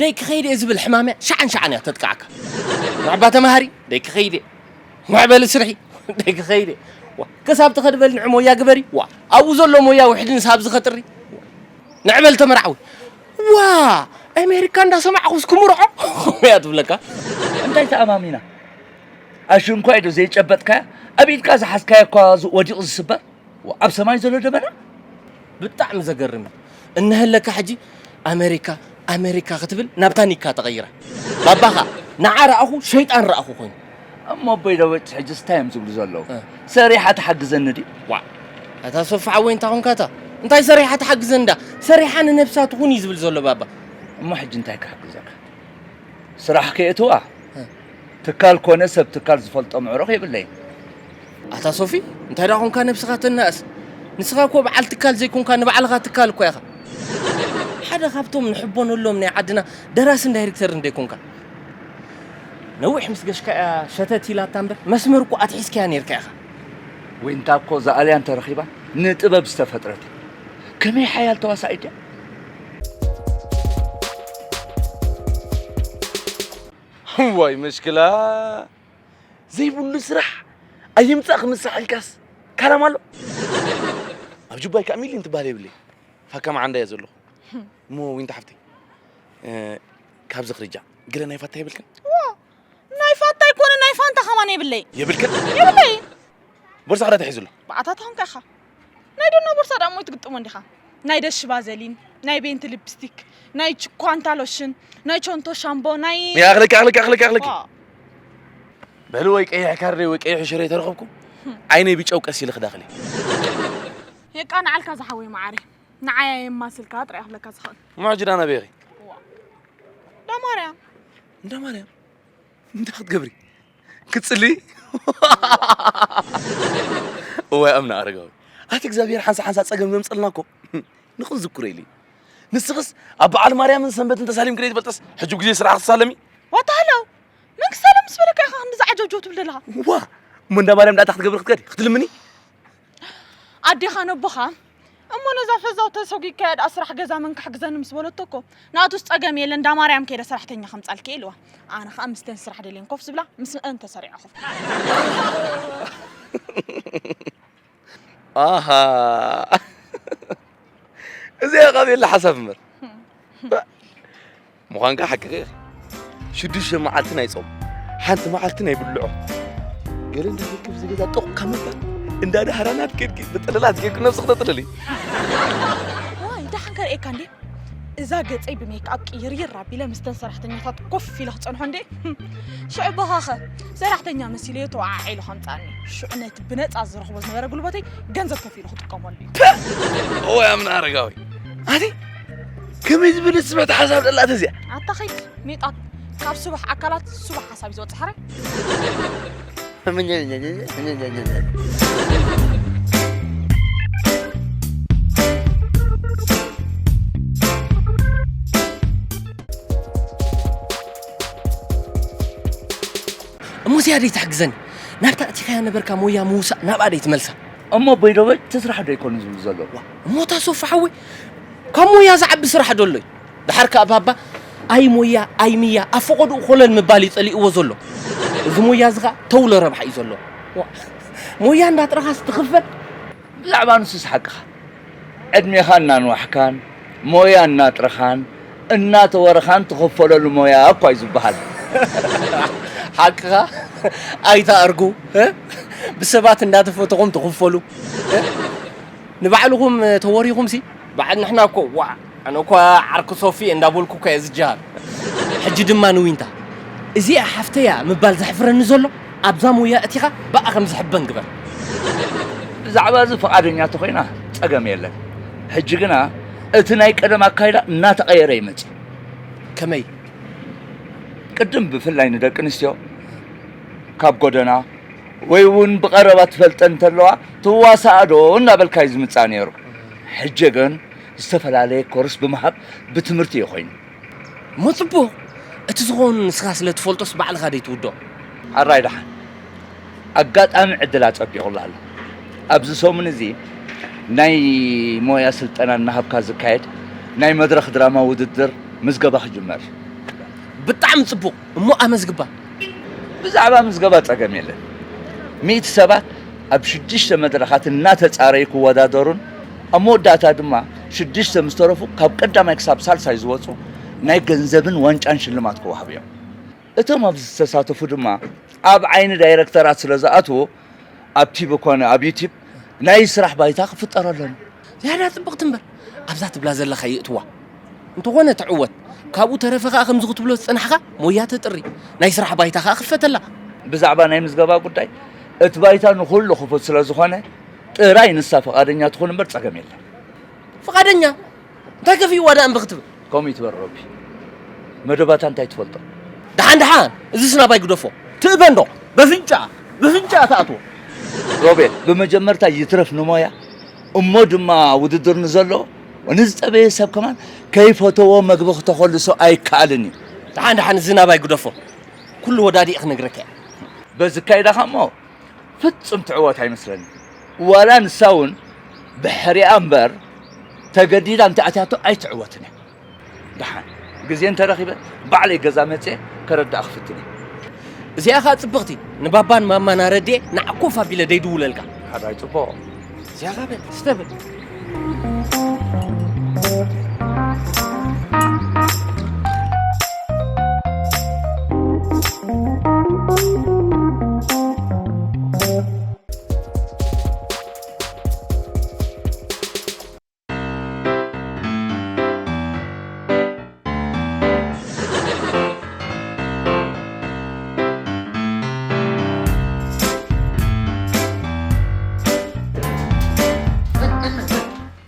ደይ ክኸይድ እየ ዝብል ሕማም እያ ሸዓን ሸዓን እያ ተጥቅዓካ። ንዕባ ተማሃሪ ደይ ክኸይድ እየ ንዕበሊ ስርሒ ደይ ክኸይድ እየ ዋ ክሳብ ትኸድ በል ንዕ ሞያ ግበሪ ዋ ኣብኡ ዘሎ ሞያ ውሕዲ ንሳብ ዝኸጥሪ ንዕበል ተመርዓዊ ዋ ኣሜሪካ እንዳሰማዕኹስ ክምርዖ እያ ትብለካ። እንታይ ተኣማሚና ኣሽንኳይ ዶ ዘይጨበጥካያ ኣብ ኢድካ ዝሓዝካዮ እኳ ወዲቑ ዝስበር ኣብ ሰማይ ዘሎ ደበና? ብጣዕሚ ዘገርም እዩ። እነሀለካ ሕጂ ኣመሪካ ኣመሪካ ክትብል ናብ ታኒካ ተቐይራ። ባባኻ ንዓ ረኣኹ ሸይጣን ረኣኹ ኮይኑ። እሞ ኣቦይ ዳዊት ሕጂ እንታይ እዮም ዝብሉ ዘለዉ? እ። ሰሪሓ ትሓግዘኒ ድዩ? ዋ፣ ኣታ ሶፊ ሓወይ እንታይ ኾንካ እታ? እንታይ ሰሪሓ ትሓግዘኒ እንዳ? ሰሪሓ ንነብሳ ትኹን እዩ ዝብል ዘሎ ባባ። እሞ ሕጂ እንታይ ክሕግዘካ? ስራሕ ከየእትዋ? እ። ትካል ኮነ ሰብ ትካል ዝፈልጦ ምዕሩኽ የብለይን። ኣታ ሶፊ እንታይ ዳ ኾንካ ነብስኻ ተናእስ? ንስኻ እኮ በዓል ትካል ዘይኮንካ ንባዕልኻ ትካል እኮ ኢኻ። ሓደ ካብቶም ንሕቦነሎም ናይ ዓድና ደራስን ዳይሬክተርን ደይኮንካ? ነዊሕ ምስ ገሽካ እያ ሸተት ኢላታ እምበር መስመር እኮ ኣትሒዝካያ ነይርካ ኢኻ። ዊንታ እኮ እዛ ኣልያን ተረኺባ ንጥበብ ዝተፈጥረት እያ። ከመይ ሓያል ተዋሳኢት እያ። ዋይ መሽክላ ዘይብሉ ስራሕ ኣይምጻእ ክምሳሕ ኢልካስ ካላም ኣሎ። ኣብ ጁባይ ከዓ ሚሊዮን ትበሃል የብለይ። ፋካ መዓንዳ እየ ዘለኹ። እሞ ዊንታ ሓፍተይ፣ እ፣ ካብ ዝኽሪ ጃ ገለ ናይ ፋታ የብልክን? ዋ፣ ናይ ፋታ ኣይኮነ ናይ ፋንታ ከማን የብለይ። የብልክን? የብለይ። ቦርሳ ክዳ ተሒዙ ኣሎ። ብኣታታ ኾንካ ኢኻ። ናይ ደኖ ቦርሳ ደኣ እሞ ትግጥሞ እንዲኻ። ናይ ደሽ ባዘሊን፣ ናይ ቤንቲ ሊፕስቲክ፣ ናይ ችኳንታ ሎሽን፣ ናይ ቾንቶ ሻምቦ፣ ናይ ያኽለኪ፣ ያኽለኪ፣ ያኽለኪ፣ ያኽለኪ። ዋ። በሉ ወይ ቀይሕ ካርዴ ወይ ቀይሕ ሽረ ተረኸብኩ። ዓይነይ ብጨው ቀስ ኢለ ክዳኽሊ። የቃ ንዓልካ ዝሓወይ መዓረይ። ንዓያ የማስልካ ጥራይ ክብለካ ዝኽእል። እሞ ሕጂ ዳና ቤኺ? ዋ። እንዳ ማርያም። እንዳ ማርያም? እንታይ ክትገብሪ? ክትጽሊ? እዋይ ኣምና ኣረጋዊ። ኣቲ እግዚኣብሔር ሓንሳ ሓንሳ ጸገም ዘምጸልና እኮ። ንኽንዝክሮ ኢሉ እዩ። ንስኽስ ኣብ በዓል ማርያምን ሰንበትን ተሳሊምኪ ደይ ትፈልጥስ? ሕጂ ግዜ ስራሕ ክትሳለሚ? ዋታ ሃለው። መን ክሳለም ምስ በለካ ኢኻ ክንዲ ዝዓጀብጀው ትብል ዘለኻ? ዋ! እሞ እንዳ ማርያም ዳኣ እንታይ ክትገብሪ ክትከዲ? ክትልምኒ? ኣዴኻ ነቦኻ እሞ ነዛ ፈዛው ተሰጒግካያ ደኣ ስራሕ ገዛ መን ክሕግዘኒ ምስ በለቶ እኮ ናቱስ ጸገም የለን፣ እንዳ ማርያም ከይደ ሰራሕተኛ ከምጻልኪ ኢልዋ። ኣነ ኸኣ ምስተን ስራሕ ደልየን ኮፍ ዝብላ ምስአን ተሰሪዐ ኮፍ። ኣሃ። እዚኣ ካብ የለ ሓሳብ እምበር። ምዃንካ ሓቅኺ ኢኺ። ሽዱሽተ መዓልቲ ናይ ጾም፣ ሓንቲ መዓልቲ ናይ ብልዖ። ገለ እንዳ ኬድኪ ብዚ ገዛ ጦቕ ካብ ምባል፣ እንዳ ዳህራናት ኬድኪ፣ ብጥልላት ጌርኪ ነብስኺ ተጥልሊ። ዋይ፣ ደሓን ከርእየካ እንዴ? እዛ ገጸይ ብሜክኣፕ ቅይርይር ኣቢለ ምስተን ሰራሕተኛታት ኮፍ ኢለ ክጸንሖ እንዴ? ሽዑ በኻኸ ሰራሕተኛ መሲለዮ ተወዓዒሉ ከምጻኒ። ሽዑ ነቲ ብነጻ ዝረኽቦ ዝነበረ ጉልበተይ ገንዘብ ከፊሉ ክጥቀመሉ እዩ። እዋይ ኣምና ኣረጋዊ። ኣቲ ከመይ ዝበለ ስብሕቲ ሓሳብ ደላት እዚኣ? ኣታ ኸይድ ሜጣት ካብ ስቡሕ ኣካላት ስቡሕ ሓሳብ እዩ ዝወጽእ ሕራይ። እሞ እዚኣ ደይ ትሕግዘኒ? ናብታ ኣቲኻያ ነበርካ ሞያ ምውሳእ ናብኣ ደይ ትመልሳ? እሞ ኣቦይ ዶበ እቲ ስራሕ ዶ ኣይኮኑ ዝብሉ ዘለዉ? ዋ፣ እሞ እታ ሶፊ ሓወይ ካብ ሞያ ዝዓቢ ስራሕ ዶ ኣሎ'ዩ? ደሓር ከኣ ባባ ኣይ ሞያ ኣይ ምያ ኣብ ፈቐድኡ ኮለል ምባል እዩ ጸሊእዎ ዘሎ። እዚ ሞያ እዚ ኸኣ ተውሎ ረብሓ እዩ ዘለዎ። ዋ፣ ሞያ እንዳጥረኻስ ትኽፈል? ብዛዕባ ንሱስ ሓቅኻ። ዕድሜኻ እናንዋሕካን ሞያ እናጥረኻን እናተወረኻን ትኽፈለሉ ሞያ እኳ እዩ ዝበሃል። ሓቅኻ ኣይትኣርጉ፣ እ? ብሰባት እንዳተፈተኹም ትኽፈሉ፣ እ? ንባዕልኹም ተወሪኹምሲ በዓል ንሕና እኮ ዋ ኣነ እኳ ዓርኪ ሶፊ እንዳበልኩ እኳ እየ ዝጀሃር። ሕጂ ድማ ንዊንታ እዚኣ ሓፍተያ ምባል ዘሕፍረኒ ዘሎ ኣብዛ ሞያ እቲኻ ብኣ ከም ዝሕበን ግበር። ብዛዕባ እዚ ፍቓደኛ ተኾይና ጸገም የለን። ሕጂ ግና እቲ ናይ ቀደም ኣካይዳ እናተቐየረ ይመጽእ። ከመይ? ቅድም ብፍላይ ንደቂ ኣንስትዮ ካብ ጎደና ወይ እውን ብቐረባ ትፈልጠን እንተለዋ ትዋሳኣ ዶ እናበልካ እዩ ዝምጻእ ነይሩ። ሕጂ ግን ዝተፈላለየ ኮርስ ብምሃብ ብትምህርቲ እዩ ኮይኑ። እሞ ጽቡቕ። እቲ ዝኾኑ ንስኻ ስለ ትፈልጦስ ባዕልኻ ደይ ትውድኦ? ኣራይ ደሓን። ኣጋጣሚ ዕድል ኣጸቢቑላ ኣሎ። ኣብዚ ሰሙን እዚ ናይ ሞያ ስልጠና እናሃብካ ዝካየድ ናይ መድረኽ ድራማ ውድድር ምዝገባ ክጅመር እዩ። ብጣዕሚ ጽቡቕ። እሞ ኣመዝግባ። ብዛዕባ ምዝገባ ጸገም የለን። ሚእቲ ሰባት ኣብ ሽዱሽተ መድረኻት እናተጻረዩ ክወዳደሩን ኣብ መወዳእታ ድማ ሽዱሽተ ምስ ተረፉ ካብ ቀዳማይ ክሳብ ሳልሳይ ዝወጹ ናይ ገንዘብን ዋንጫን ሽልማት ክወሃቡ እዮም። እቶም ኣብዚ ዝተሳተፉ ድማ ኣብ ዓይኒ ዳይረክተራት ስለ ዝኣትዉ ኣብ ቲቪ ኮነ ኣብ ዩቲብ ናይ ስራሕ ባይታ ክፍጠረሎም። ዝያዳ ጽብቕቲ እምበር፣ ኣብዛ ትብላ ዘለኻ ይእትዋ። እንተኾነ ትዕወት። ካብኡ ተረፈ ኸኣ ከምዚ ክትብሎ ዝጸናሕካ ሞያ ተጥሪ፣ ናይ ስራሕ ባይታ ኸኣ ክፈተላ። ብዛዕባ ናይ ምዝገባ ጉዳይ፣ እቲ ባይታ ንኹሉ ክፉት ስለ ዝኾነ፣ ጥራይ ንሳ ፍቓደኛ ትኹን እምበር ጸገም የለን። ፍቓደኛ? እንታይ ከፊእዋ ደኣ እምቢ ክትብል? ከምኡ ይትበል ሮቢ። መደባታ እንታይ ትፈልጦ? ደሓን ደሓን፣ እዚስ ናባይ ግደፎ። ትእበ እንዶ፣ በፍንጫ፣ በፍንጫ ትኣትዎ። ሮቤል፣ ብመጀመርታ ይትረፍ ንሞያ፣ እሞ ድማ ውድድር ንዘለዎ፣ ንዝጸበየ ሰብ ከማን ከይፈተዎ መግቢ ክተኸልሶ ኣይከኣልን እዩ። ደሓን ደሓን፣ እዚ ናባይ ግደፎ። ኩሉ ወዳዲእ ክነግረካ እየ። በዚ ኣካይዳኻ እሞ ፍጹም ትዕወት ኣይመስለኒ። ዋላ ንሳ እውን ብሕሪኣ እምበር ተገዲዳ እንተኣትያቶ ኣይትዕወትን እያ። ደሓን ግዜ እንተረኺበ ባዕለይ ገዛ መጽየ ከረድኣ ክፍትን እየ። እዚኣ ኸኣ ጽብቕቲ፣ ንባባን ማማን ኣረድኤ ንዓ ኮፍ ኣቢለ ደይድውለልካ። ሓዳይ ጽቡቕ። እዚኣ ኸኣ በል፣ ስተ በል።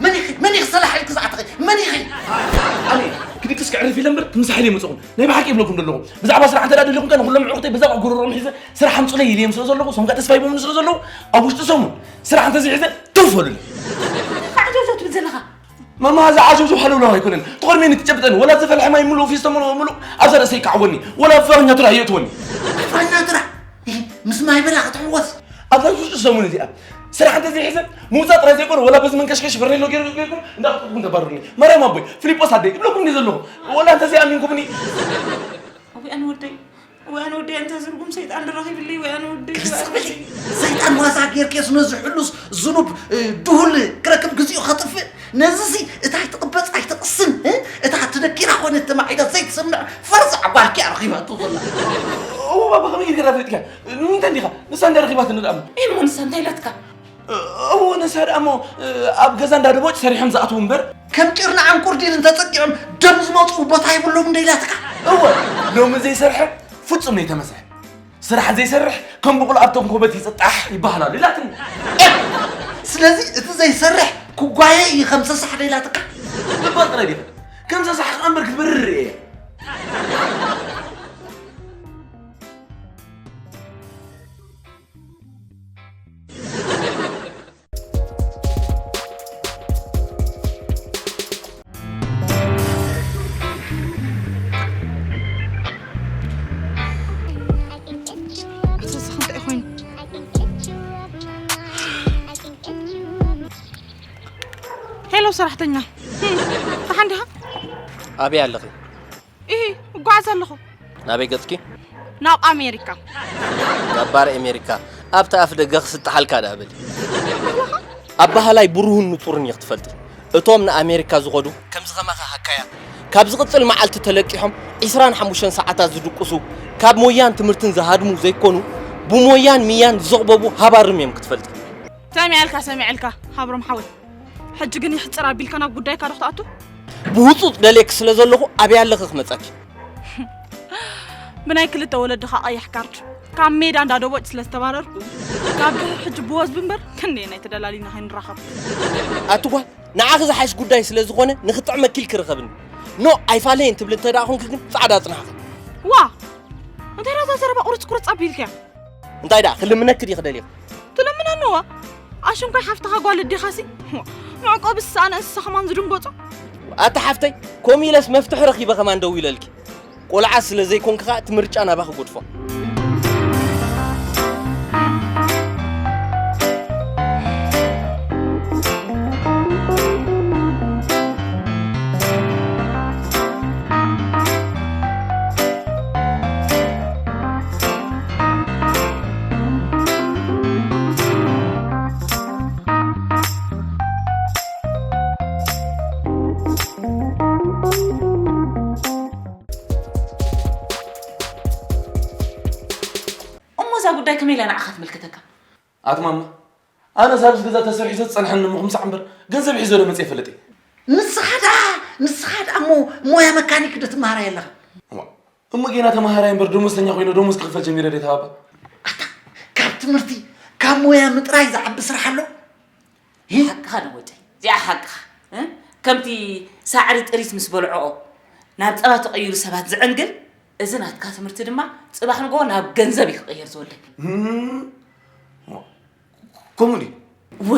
መን ኢኺ? መን ኢኺ ሰላሕ ኢልኪ ዝኣተኺ? መን ኢኺ? ኣነ ክድቅስ ከዕርፍ ኢለ እምበር ክምሳሕል እየ መፅኹም። ናይ ብሓቂ ይብለኩም ዘለኹ። ብዛዕባ ስራሕ እንተ ደኣ ደሊኹም ከ ንኹሎም ዕቑተይ በዛ ጉሮሮም ሒዘ ስራሕ ኣምፁለይ ኢለዮም ስለ ዘለኹ፣ እሶም ከ ተስፋ ሂቦምኒ ስለ ዘለኹ፣ ኣብ ውሽጢ ሰሙን ስራሕ እንተዘይሒዘ ትውፈሉኒ። እንታይ ዓጀውጀው ትብል ዘለኻ? ማማ፣ እዚ ዓጀውጀው ሃለውለው ኣይኮነን። ትኾርሜኒ ትጨብጠኒ። ወላ ዝፈልሐ ማይ ምሉእ ፊስቶ ምሉእ ምሉእ ኣብዛ ርእሰይ ይከዓወኒ። ወላ ኣብ ፋኛቱራ የእትወኒ። ፋኛቱራ? ይህ ምስ ማይ በላ ክትሕወስ? ኣብዛ ውሽጢ ሰሙን እዚኣ ስራሕ እንተዘይሒዘ ምውፃእ ጥራይ ዘይኮነ፣ ወላ በዚ መንከሽከሽ በርኔሎ ገይሩ ገይርኩም እንዳቕጥቅጥኩም ተባርሩኒ። ማርያም ኣቦይ፣ ፊሊጶስ ኣደይ፣ ይብለኩም እንዲየ ዘለኹ። ወላ እንተዘይኣሚንኩምኒ። እውያን ወደይ፣ እውያን ወደይ፣ እንተ ዝርጉም ሰይጣን ድረኺብልይ፣ እውያን ወደይ፣ እውያን ወደይ። ሰይጣን ዋዛ ጌርኬስ ነዚ ሕሉስ ዝኑብ፣ እ፣ ድሁል ክረክብ ግዚኡ ከጥፍእ፣ ነዚሲ እታ ኣይትቕበጽ ኣይትቕስን፣ እ፣ እታ ትደኪራ ኾነ ተማዒዳ ዘይትሰምዕ ፈርዛዕ ጓልኪ እያ ረኺባቶ ዘላ። እዎ ባባ፣ ከመይ ጌርካ ዳኣ ፈሊጥካ? ንምንታይ እንዲኻ? ንሳ እንድያ ረኺባትኒ ደኣ እሞ። እሞ ንሳ እንታይ ኢላትካ? እዎ፣ ንሳ ደኣ እሞ፣ ኣብ ገዛ እንዳ ደቦጭ ሰሪሖም ዝኣትዉ እምበር። ከም ጭርናዕን ቁርዲንን ተጸጊዖም ደም ዝመጽኡ ቦታ የብሎም እንደ ኢላትካ። እወ፣ ሎሚ ዘይሰርሐ ፍጹም ዘይተመስሐ። ስራሕ ዘይሰርሕ ከም ብቑል ኣብ ተንኮበት ይጽጣሕ ይበሃል ኣሎ ኢላትኒ። ስለዚ እቲ ዘይሰርሕ ክጓየ እዩ ከም ሰሳሕ ዶ ኢላትካ? እባ ጥራይ ዲኻ? ከም ሰሳሕ ከኣ እምበር ክትበርር እየ። ኣሰስኻ እንታይ ኮይኑ? ሄሎ ሰራሕተኛ፣ ደሓን ዲኻ? ኣበይ ኣለኺ? ኢሂ፣ እጓዓዝ ኣለኹ። ናበይ ገጽኪ? ናብ ኣሜሪካ። ናብ ባር ኣሜሪካ። ኣብቲ ኣፍ ደገ ክስጥሓልካ ደኣ በሊ። ኣባህላይ ብሩህን ንጹርን ኢኺ ትፈልጢ። እቶም ንኣሜሪካ ዝኸዱ ከምዚ ከማኻ ሃካያት፣ ካብ ዝቕጽል መዓልቲ ተለቂሖም ዒስራን ሓሙሽተን ሰዓታት ዝድቅሱ፣ ካብ ሞያን ትምህርትን ዝሃድሙ ዘይኮኑ፣ ብሞያን ሚያን ዝዘቕበቡ ሃባርም እዮም ክትፈልጢ። ሰሚዐልካ፣ ሰሚዐልካ፣ ሃብሮም ሓወይ። ሕጂ ግን ይሕጽር ኣቢልካ ናብ ጉዳይካ ዶ ክትኣቱ? ብህጹጽ ደልየኪ ስለ ዘለኹ ኣበይ ኣለኺ ክመጸኪ። ብናይ ክልተ ወለድኻ ቀይሕ ካርድ ካብ ሜዳ እንዳ ደቦጭ ስለ ዝተባረርኩ፣ ካብ ድሕር ሕጂ ብወዝቢ እምበር ክንደየናይ ተደላሊና ከይንራኸብ። ኣቲ ጓል፣ ንዓኺ ዝሓይሽ ጉዳይ ስለ ዝኾነ ንኽጥዕመኪ ኢልኪ ርኸብኒ። ኖ ኣይፋለየን ትብሊ እንተ ደኣ ኾንኪ ግን ጻዕዳ ጽናሕኺ። ዋ! እንታይ ደኣ እዛ ዘረባ ቁርጽ ቁርጽ ኣቢልክያ? እንታይ ደኣ ክልምነኪ ድዩ ክደልየኺ? ትለምነኒ እዋ። ኣሽንኳይ ሓፍትኻ ጓል ኣዴኻሲ። መዕቆቢ ዝሰኣነ እንስሳ ከማን ዝድንገጾ። ኣታ ሓፍተይ፣ ከምኡ ኢለስ መፍትሒ ረኺበ ከማን ደው ኢለልኪ። ቆልዓ ስለ ዘይኮንኪ ኸኣ እቲ ምርጫ ናባኺ ገድፎ። እሞ እዛ ጉዳይ ከመይ ኢላ ንዓኻ ትምልከተካ? ኣቲ ማማ፣ ኣነ ሳብዚ ገዛ ተሰሪሑ ዝጸንሐኒ እሞ ክምሳዕ እምበር ገንዘብ ሒዘ ዶ መጽእ ይፈልጥ እየ። ንስኻ ደኣ ንስኻ ደኣ እሞ ሞያ መካኒክ ዶ ትመሃር ኣለኻ? እሞ ጌና ተመሃራይ እምበር ደሞዝተኛ ኮይነ ደሞዝ ክኽፈል ጀሚረ ዶ ተባባ? ኣታ ካብ ትምህርቲ ካብ ሞያ ምጥራይ ዝዓቢ ስራሕ ኣሎ? ሓቅኻ ነው ወደይ፣ እዚኣ ሓቅኻ። ከምቲ ሳዕሪ ጥሪት ምስ በልዖኦ ናብ ጸባ ተቐይሩ ሰባት ዝዕንግል፣ እዚ ናትካ ትምህርቲ ድማ ጽባሕ ንጎ ናብ ገንዘብ እዩ ክቕየር ዝወደይ። ከምኡ ድዩ? ወ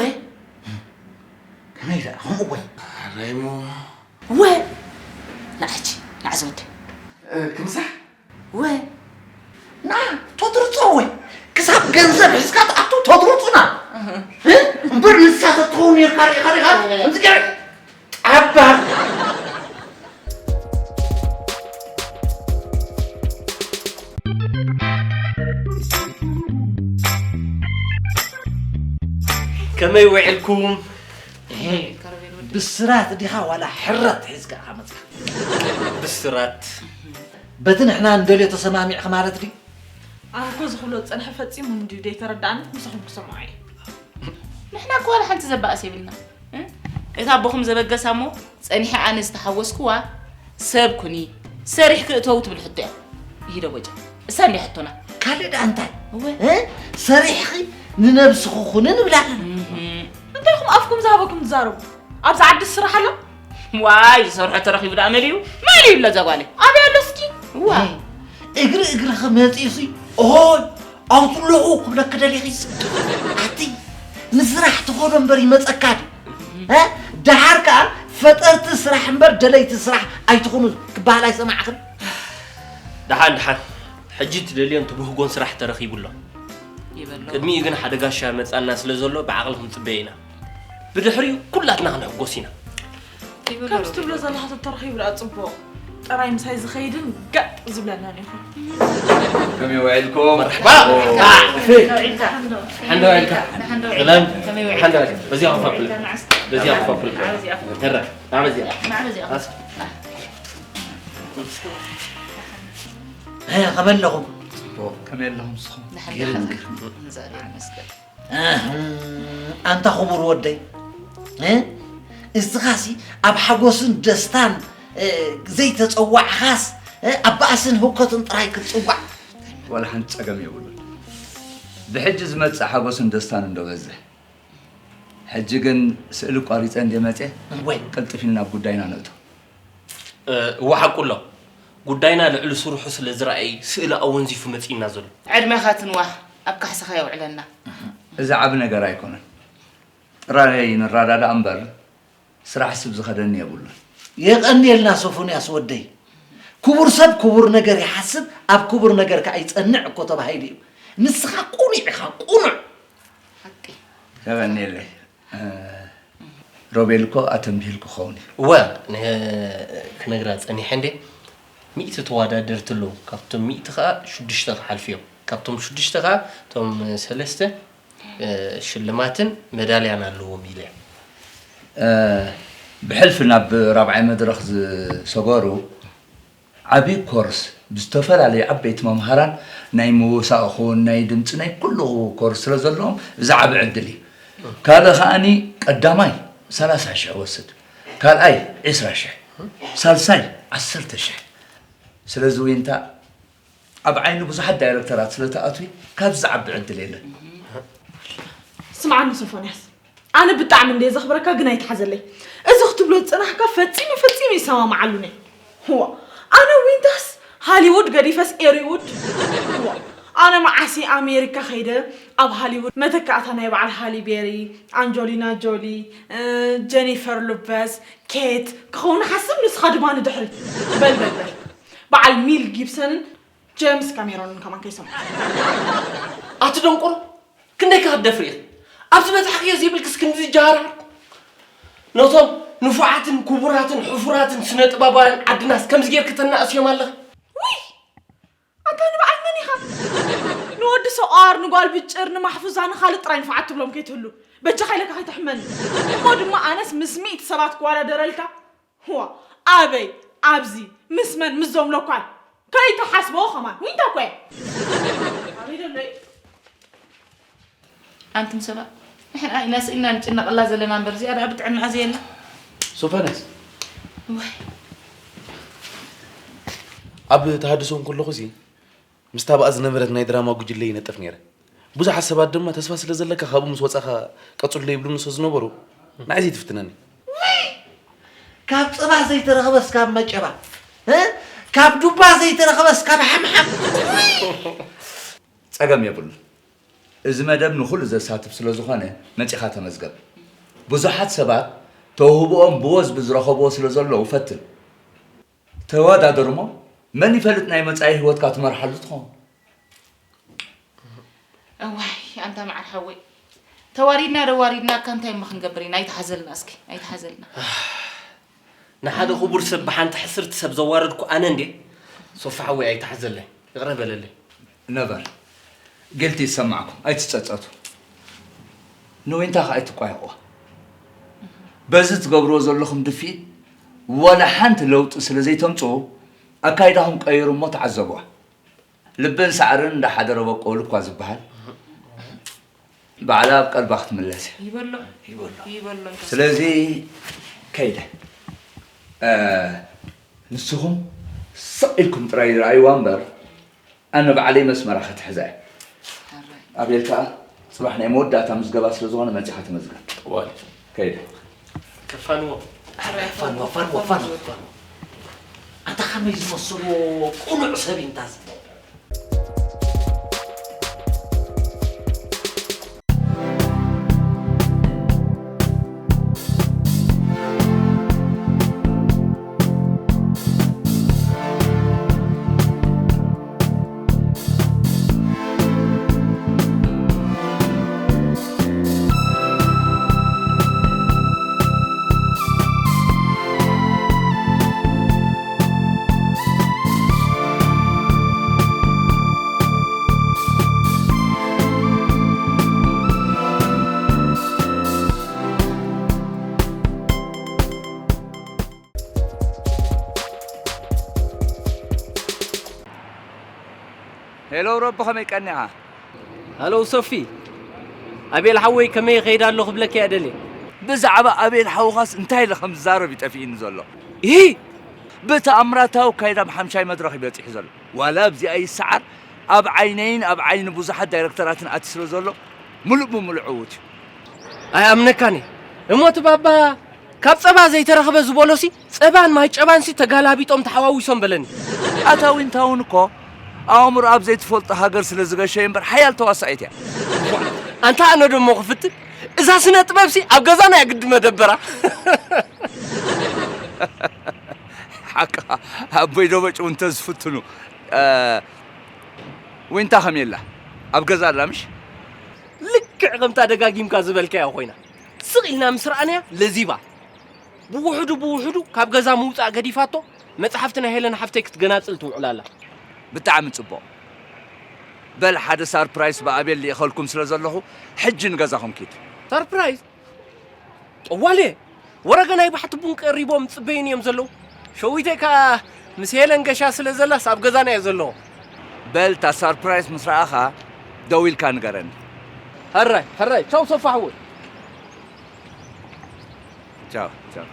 ከመይ ደኣ ከምኡ ወ ኣራይሞ ወ ንዓጂ ንዓዚ ወደይ። ክምሳሕ ወ ና ተድርጾ ወይ ክሳብ ገንዘብ ሒዝካ ትኣቱ ተድርጹና እምበር ንሳ ተትኸውን ነርካ ሪኢኻ ሪኢኻ እምዝገር ጣባ ከመይ ውዕልኩም? ብስራት ዲኻ ዋላ ሕረት ሒዝካ ኢኻ መጽካ? ብስራት በቲ ንሕና እንደልዮ ተሰማሚዕኺ ማለት ድዩ? ኣነ እኮ ዝኽብሎ ዝጸንሐ ፈጺሙ እንድዩ ዘይተረድኣኒ፣ ንስኹም ክሰምዖ እየ። ንሕና እኮ ዋላ ሓንቲ ዘባእስ የብልና። እታ ኣቦኹም ዘበገሳ እሞ ጸኒሐ ኣነ ዝተሓወስክዋ ሰብ ኩኒ፣ ሰሪሕኪ እተዊ ትብል ሕቶ እያ። ይሂደ ቦጫ። እሳ እንድያ ሕቶና። ካልእ ደኣ እንታይ? እወ። እ? ሰሪሕኺ ንነብስኺ ኩኒ ንብላ። እህ። እንታይ ኢኹም ኣፍኩም ዝሃበኩም ትዛረቡ? ኣብዚ ዓዲ ስራሕ ኣሎ? ዋይ፣ ዝሰርሖ ተረኺቡ ደኣ መሊኡ፣ መሊኡ ኣሎ እዛ ጓለይ። ኣበይ ኣሎ እስኪ? ዋ። እግሪ እግርኺ መጺኡሲ፣ ኦሆይ፣ ኣብቲ ኣለኹ ክብለኪ ደሊኺ። ኣቲ፣ ንስራሕ ትኸዶ እምበር ይመጸካ ድዩ? እ? ደሓር ከኣ ፈጠርቲ ስራሕ እምበር ደለይቲ ስራሕ ኣይትኹኑ ክበሃል ኣይሰማዕኽን? ደሓን፣ ደሓን። ሕጂ ትደልዮን ትብህጎን ስራሕ ተረኺቡ ኣሎ። ይበሎ። ቅድሚኡ ግን ሓደ ጋሻ መጻና ስለ ዘሎ ብዓቕሊ ክንጽበዮ ኢና። ብድሕሪኡ ኩላትና ክንሕጎስ ኢና። ይበሎ ከምዚ ሮቤል። ትብሎ ዘለኻ ተተረኺቡ ደኣ ጽቡቕ። ጥራይ ምሳይ ዝኸይድን ጋጥ ዝብለናን ይኹን። ከመይ ውዒልኩም? መርሓባ። ኦ። ሓንዶ ውዒልካ? ሓንዶ ውዒልካ? ሰላም። ከመይ ውዒልካ? ሓንዶ ውዒልካ? በዚኣ ክፋፍል። በዚኣ ክፋፍል። ናዕበዚኣ። ተራ። ናዕበዚኣ። ናዕበዚኣ። ኣስ- እ፣ ከመይ ኣለኹም? ጽቡቕ። ከመይ ኣለኹም ንስኹም? ንሓንዶ ገይሩ ሓንዶ። ንገር። ንዘርኢ መስገን። ኣህ፣ ኣንታ ክቡር ወደይ፣ እ? እስኻሲ ኣብ ሓጎስን ደስታን፣ እ፣ ዘይተጸዋዕኻስ፣ እ፣ ኣብ ባእስን ህውከትን ጥራይ ክትጽዋዕ። ዋላ ሓንቲ ጸገም የብሉን። ብሕጂ ዝመጽእ ሓጎስን ደስታን እንዶ በዝሕ። ሕጂ ግን ስእሊ ቋሪጸ እንደ መጽየ፣ እወ። ቅልጥፍ ኢልና ኣብ ጉዳይና ንእቶ። እ፣ እወ ሓቁ ኣሎ። ጉዳይና ልዕሊ ስርሑ ስለ ዝረኣየ ስእሊ ኣወንዚፉ መጺእና ዘሎ። ዕድመኻ ትንዋህ፣ ኣብ ካሕሳኻ የውዕለና። እዚ ዓቢ ነገር ኣይኮነን። ጥራይ ንረዳዳእ እምበር ስራሕ ስብ ዝኸደኒ የብሉን። የቐንየልና ሶፎንያስ ወደይ። ክቡር ሰብ ክቡር ነገር ይሓስብ፣ ኣብ ክቡር ነገር ከኣ ይጸንዕ እኮ ተባሂሉ እዩ። ንስኻ ቁኑዕ ኢኻ፣ ቁኑዕ። ሓቂ። የቐንየለይ። እ፣ ሮቤል እኮ ኣተንቢህልኩ ክኸውን እዩ። እወ፣ ን-፣ ክነግራ ጸኒሐ እንዴ። ሚእቲ ተወዳደርቲ ኣለዉ። ካብቶም ሚእቲ ኸኣ ሽዱሽተ ክሓልፉ እዮም። ካብቶም ሽዱሽተ ኸኣ እቶም ሰለስተ፣ እ፣ ሽልማትን መዳልያን ኣለዎም ኢለ እየ። እ፣ ብሕልፊ ናብ ራብዓይ መድረኽ ዝሰገሩ ዓቢ ኮርስ ብዝተፈላለዩ ዓበይቲ መምሃራን ናይ ምውሳእ ኹን ናይ ድምፂ ናይ ኩሉ ኮርስ ስለ ዘለዎም እዚ ዓቢ ዕድል እዩ። ካልእ ከዓኒ ቀዳማይ ሰላሳ ሽሕ ወስድ፣ ካልኣይ ዕስራ ሽሕ፣ ሳልሳይ ዓሰርተ ሽሕ። ስለዚ ዊንታ ኣብ ዓይኒ ብዙሓት ዳይረክተራት ስለ ትኣትዊ ካብዚ ዝዓቢ ዕድል የለን። ስምዓኒ ሶፎንያስ፣ ኣነ ብጣዕሚ እንድየ ዘኽብረካ ግን ኣይትሓዘለይ። እዚ ክትብሎ ዝጸናሕካ ፈጺመ ፈጺመ ይሰማምዓሉን እየ። ዋ፣ ኣነ ዊንታስ ሃሊውድ ገዲፈስ ኤሪውድ። ዋ፣ ኣነ መዓስ እየ ኣሜሪካ ከይደ ኣብ ሃሊውድ መተካእታ ናይ በዓል ሃሊ ቤሪ፣ ኣንጆሊና ጆሊ፣ እ፣ ጀኒፈር ሉፐዝ፣ ኬት ክኸውን ሓስብ ንስኻ ድማ ንድሕሪት። በል በል በል። በዓል ሚል ጊብሰንን ጀምስ ካሜሮንን ከማን ከይሰምዑ። ኣቲ ደንቆሮ፣ ክንደይ ከ ክትደፍሪ ኢኺ? ኣብዚ በጻሕክዮ ዘይብልክስ ክንድዚ ጀሃርሃር? ነቶም ንፉዓትን ክቡራትን ሕፉራትን ስነ ጥበባውያን ዓድናስ ከምዚ ጌርኪ ተናእስዮም ኣለኺ? ውይ! ኣታ ንበዓል መን ኢኻ? ንወዲ ሰቋር፣ ንጓል ብጭር፣ ንማሕፉዛ፣ ንኻልእ ጥራይ ንፉዓት ትብሎም ከይትህሉ። በጃኻ ኢለካ ከይትሕመኒ። እሞ ድማ ኣነስ ምስ ሚእቲ ሰባት ክወዳደረልካ? ዋ፣ ኣበይ? ኣብዚ። ምስ መን? ምስዞም ሎኳል። ከይትሓስቦ ከማን። ዊንታ እኮ እየ። ኣበይ ደሎ እዩ? ኣንቱም ሰባት፣ ንሕና ኢና ስኢልና ንጭነቐላ ዘለና እምበር፣ እዚኣ ደኣ ብጥዕናኣ ዘየላ። ሶፎንያስ፣ ዋይ። ኣብ ተሃድሶ እንከለኹ እዚ ምስታ ብኣ ዝነበረት ናይ ድራማ ጉጅለ ይነጥፍ ነይረ። ብዙሓት ሰባት ድማ ተስፋ ስለ ዘለካ ካብኡ ምስ ወጻኻ ቀጽሎ ይብሉኒ ስለ ዝነበሩ፣ ንዓይ ዘይትፍትነኒ። ካብ ጸባ ዘይተረኽበስ ካብ መጨባ፣ እ? ካብ ዱባ ዘይተረኽበስ ካብ ሓምሓም። ጸገም የብሉን። እዚ መደብ ንኹሉ ዘሳትፍ ስለ ዝኾነ መጺኻ ተመዝገብ። ብዙሓት ሰባት ተውህብኦም ብወዝቢ ዝረኸብዎ ስለ ዘለዉ ፈትን። ተወዳደር እሞ መን ይፈልጥ ናይ መጻኢ ህይወትካ ትመርሓሉ ትኸውን። እዋይ ኣንታ መዓር ሓወይ፣ ተዋሪድና ዶ ዋሪድናካ፣ እንታይ እሞ ክንገብር ኢና? ኣይትሓዘልና እስኪ፣ ኣይትሓዘልና። ንሓደ ክቡር ሰብ ብሓንቲ ሕስርቲ ሰብ ዘዋረድኩ ኣነ እንዴ? ሶፊ ሓወይ ኣይትሓዘለይ፣ ይቕረ በለለይ። ነበር፣ ግልቲ ይሰማዕኩም፣ ኣይትጸጸቱ። ንዊንታ ከኣ ኣይትቋየቑዋ። በዚ ትገብርዎ ዘለኹም ድፍኢት ዋላ ሓንቲ ለውጢ ስለ ዘይተምጽኡ፣ ኣካይዳኹም ቀይሩ እሞ ተዓዘብዋ። ልብን ሳዕርን እንዳሓደረ በቆሉ እኳ ዝበሃል፣ ባዕላ ኣብ ቀልባ ክትምለስ እያ። ይበሎ። ይበሎ። ይበሎ እንተ ስለዚ ከይደ፣ እ፣ ንስኹም ስቕ ኢልኩም ጥራይ ይረኣይዋ እምበር፣ ኣነ ባዕለይ መስመራ ክትሕዛ እየ። ኣቤል ከኣ ጽባሕ ናይ መወዳእታ ምዝገባ ስለ ዝኾነ መጺኻ ተመዝገብ። ዋል። ከይደ። ከፋንዎ። ኣረ፣ ፋንዎ፣ ፋንዎ፣ ፋንዎ፣ ፋንዎ። ኣንታ ከመይ ዝመስልዎ ቅኑዕ ሰብ እዩ እንታ እዚ። ሄሎ ሮቢ፣ ከመይ ቀኒኻ? ሃሎ ሶፊ፣ ኣቤል ሓወይ ከመይ ይኸይድ ኣሎ ክብለካ እየ ደልየ። ብዛዕባ ኣቤል ሓውኻስ እንታይ ኢለ ከም ዝዛረብ እዩ ጠፊእኒ ዘሎ። ይሂ! ብተኣምራታዊ ኣካይዳ ኣብ ሓምሻይ መድረኽ እዩ በጺሑ ዘሎ። ዋላ ኣብዚኣ ይሰዓር፣ ኣብ ዓይነይን ኣብ ዓይኒ ብዙሓት ዳይረክተራትን ኣትዩ ስለ ዘሎ፣ ምሉእ ብምሉእ ዕዉት እዩ። ኣይኣምነካን እየ። እሞ እቲ ባባ ካብ ጸባ ዘይተረኽበ ዝበሎሲ፣ ጸባን ማይ ጨባንሲ ተጋላቢጦም ተሓዋዊሶም በለኒ። ኣታ ዊንታ እውን እኮ ኣእምሮ ኣብ ዘይትፈልጦ ሃገር ስለ ዝገሸየ እምበር ሓያል ተዋሳኢት እያ። ኣንታ ኣነ ደሞ ክፍትን፣ እዛ ስነ ጥበብሲ ኣብ ገዛና እያ ግዲ መደበራ። ሓቅኻ፣ ኣቦይ ደበጭ እውን ተዝፍትኑ። እ፣ ዊንታ ከመይ ኣላ? ኣብ ገዛ ኣላ ምሽ? ልክዕ ከምታ ደጋጊምካ ዝበልካያ ኮይና። ስቕ ኢልና ምስ ረኣናያ ለዚባ። ብውሕዱ ብውሕዱ ካብ ገዛ ምውጻእ ገዲፋቶ፣ መጽሓፍቲ ናይ ሄለን ሓፍተይ ክትገናጽል ትውዕል ኣላ። ብጣዕሚ ጽቡቕ። በል ሓደ ሳርፕራይስ ብኣቤል ልኢኸልኩም ስለ ዘለኹ፣ ሕጂ ንገዛኹም ኪድ። ሳርፕራይዝ? ጠዋለ፣ ወረገ ናይ ባሕቲ ቡን ቀሪቦም ጽበዩን እዮም ዘለዉ። ሸዊተይ ከኣ ምስ ሄለን ገሻ ስለ ዘላስ ኣብ ገዛና እየ ዘለዎ። በል እታ ሳርፕራይዝ ምስ ረኣኻ ደው ኢልካ ንገረኒ። ሕራይ፣ ሕራይ፣ ቻው ሶፋ ሓወይ። ቻው፣ ቻው።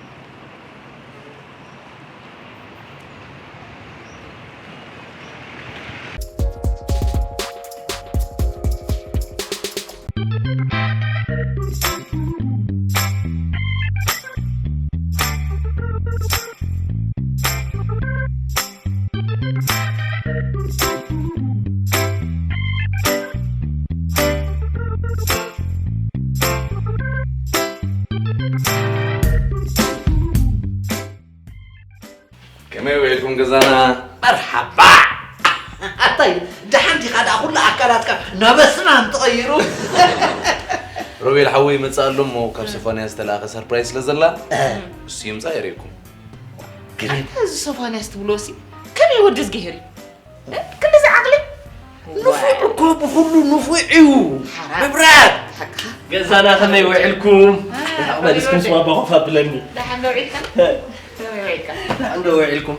ከመይ ውዒልኩም ገዛና? መርሓባ። ኣታይ፣ ደሓን ዲኻ ደኣ? ኩሉ ኣካላትካ ናብ ኣስናን ተቐይሩ። ሮቤል ሓወይ ይመጽእ ኣሎ እሞ፣ ካብ ሶፎንያስ ዝተላእኸ ሰርፕራይዝ ስለ ዘላ፣ እ። እሱ ይምጻእ የርእየኩም። ግን ኣታ እዚ ሶፎንያስ ትብሎ ሲ፣ ከመይ ወዲ እዝግሄር እዩ? እ? ክንድዚ ዓቕሊ? ንፉዕ እኮ ብኹሉ ንፉዕ እዩ። ሓራ። ምብራር። ሓቅኻ። ገዛና ከመይ ውዒልኩም? እ፣ በል እስኪ ምስ ባባ ኮፍ ኣብለኒ። ደሓን ዶ ውዒልካ? እ። ከመይ ውዒልካ? ደሓን ዶ ውዒልኩም?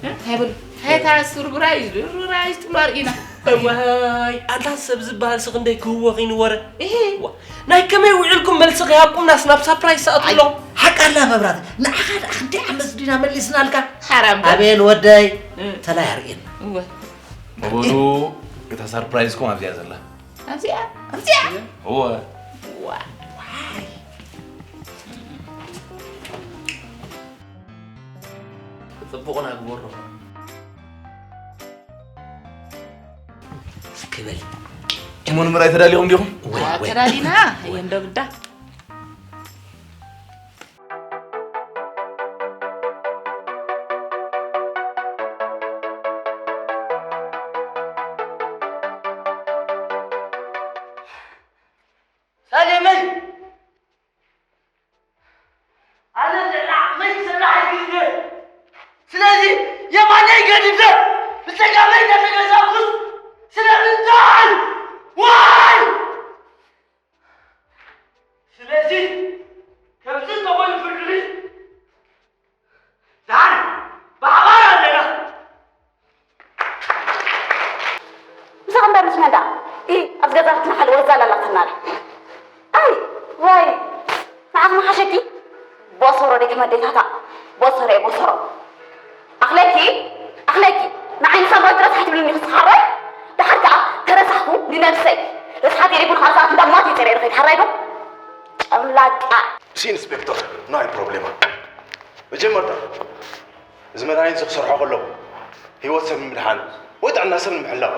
እ? ሃይ በሉ። እንታይ እታ ሱርጉራይ ሱርጉራይ ትብሎ ኣርእዩና። እዋይ፣ ኣታ ሰብ ዝበሃል ሲ ክንደይ ክህወኽ ኢኑ ወረ። እሂ። ዋ፣ ናይ ከመይ ውዒልኩም መልሲ ከይሃብኩም ናስ ናብ ሳፕራይዝ ሰኣትሎም። ሓቃላ መብራት፣ ንዓኻ ደኣ ክንደይ ዓመት ዲና መሊስናልካ? ሓራም በል። ኣቤል ወደይ፣ እ። ተላይ ኣርእየና። እወ። በሉ፣ እታ ሳፕራይዝኩም ኣብዚኣ ዘላ። ኣብዚኣ? ኣብዚኣ? እወ። ዋ። ዋይ። ጽቡቕና ግበሮ። እስኪ በል። እሞ ንምርኣይ ተዳሊኹም ዲኹም? ወይ፣ ወይ። ተዳሊና፣ እየ እንዶ ግዳ። ሰሌመይ! ኣነ ልዕሊ ዓቕመይ ክሰርሕ ኣይክእልን እየ። ስለዚ የማነይ ገዲፈ ብጸጋመይ እናተገዛእኩስ ስለምንታይ? ዋይ! ስለዚ ከምዚ እንተኾይኑ ፍርዲ ዛን ብሓባር ኣለና። ምሳኻ እምበር ምስ መን ደኣ? ኢ፣ ኣብዚ ገዛ ክትነሓል ወዛ ላላትና ኣላ። ኣይ፣ ዋይ፣ ንዓኽ መሓሸኪ። ቦሰሮ ደይ ከም ኣዴታታ። ቦሰሮ እየ፣ ቦሰሮ። ኣኽለኪ፣ ኣኽለኪ። ንዓይ ንሳምራዊት ረሳሕ ትብልኒ ኢኺ፣ ስኻሮይ? ደሓር ከኣ ተረሳሕኩ ንነብሰይ። ረሳሓት የሪኩ ንኻልእ ሰባት እንዳማት ይጸረ ይርኸይ፣ ሓራይ ዶ? ጨምላቃ። ሲ ኢንስፔክተር፣ no hay problema። መጀመርታ፣ እዚ መድሃኒት እዚ ክሰርሖ ከለኹ፣ ህይወት ሰብ ንምድሓን ወይ ጥዕና ሰብ ንምሕላው፣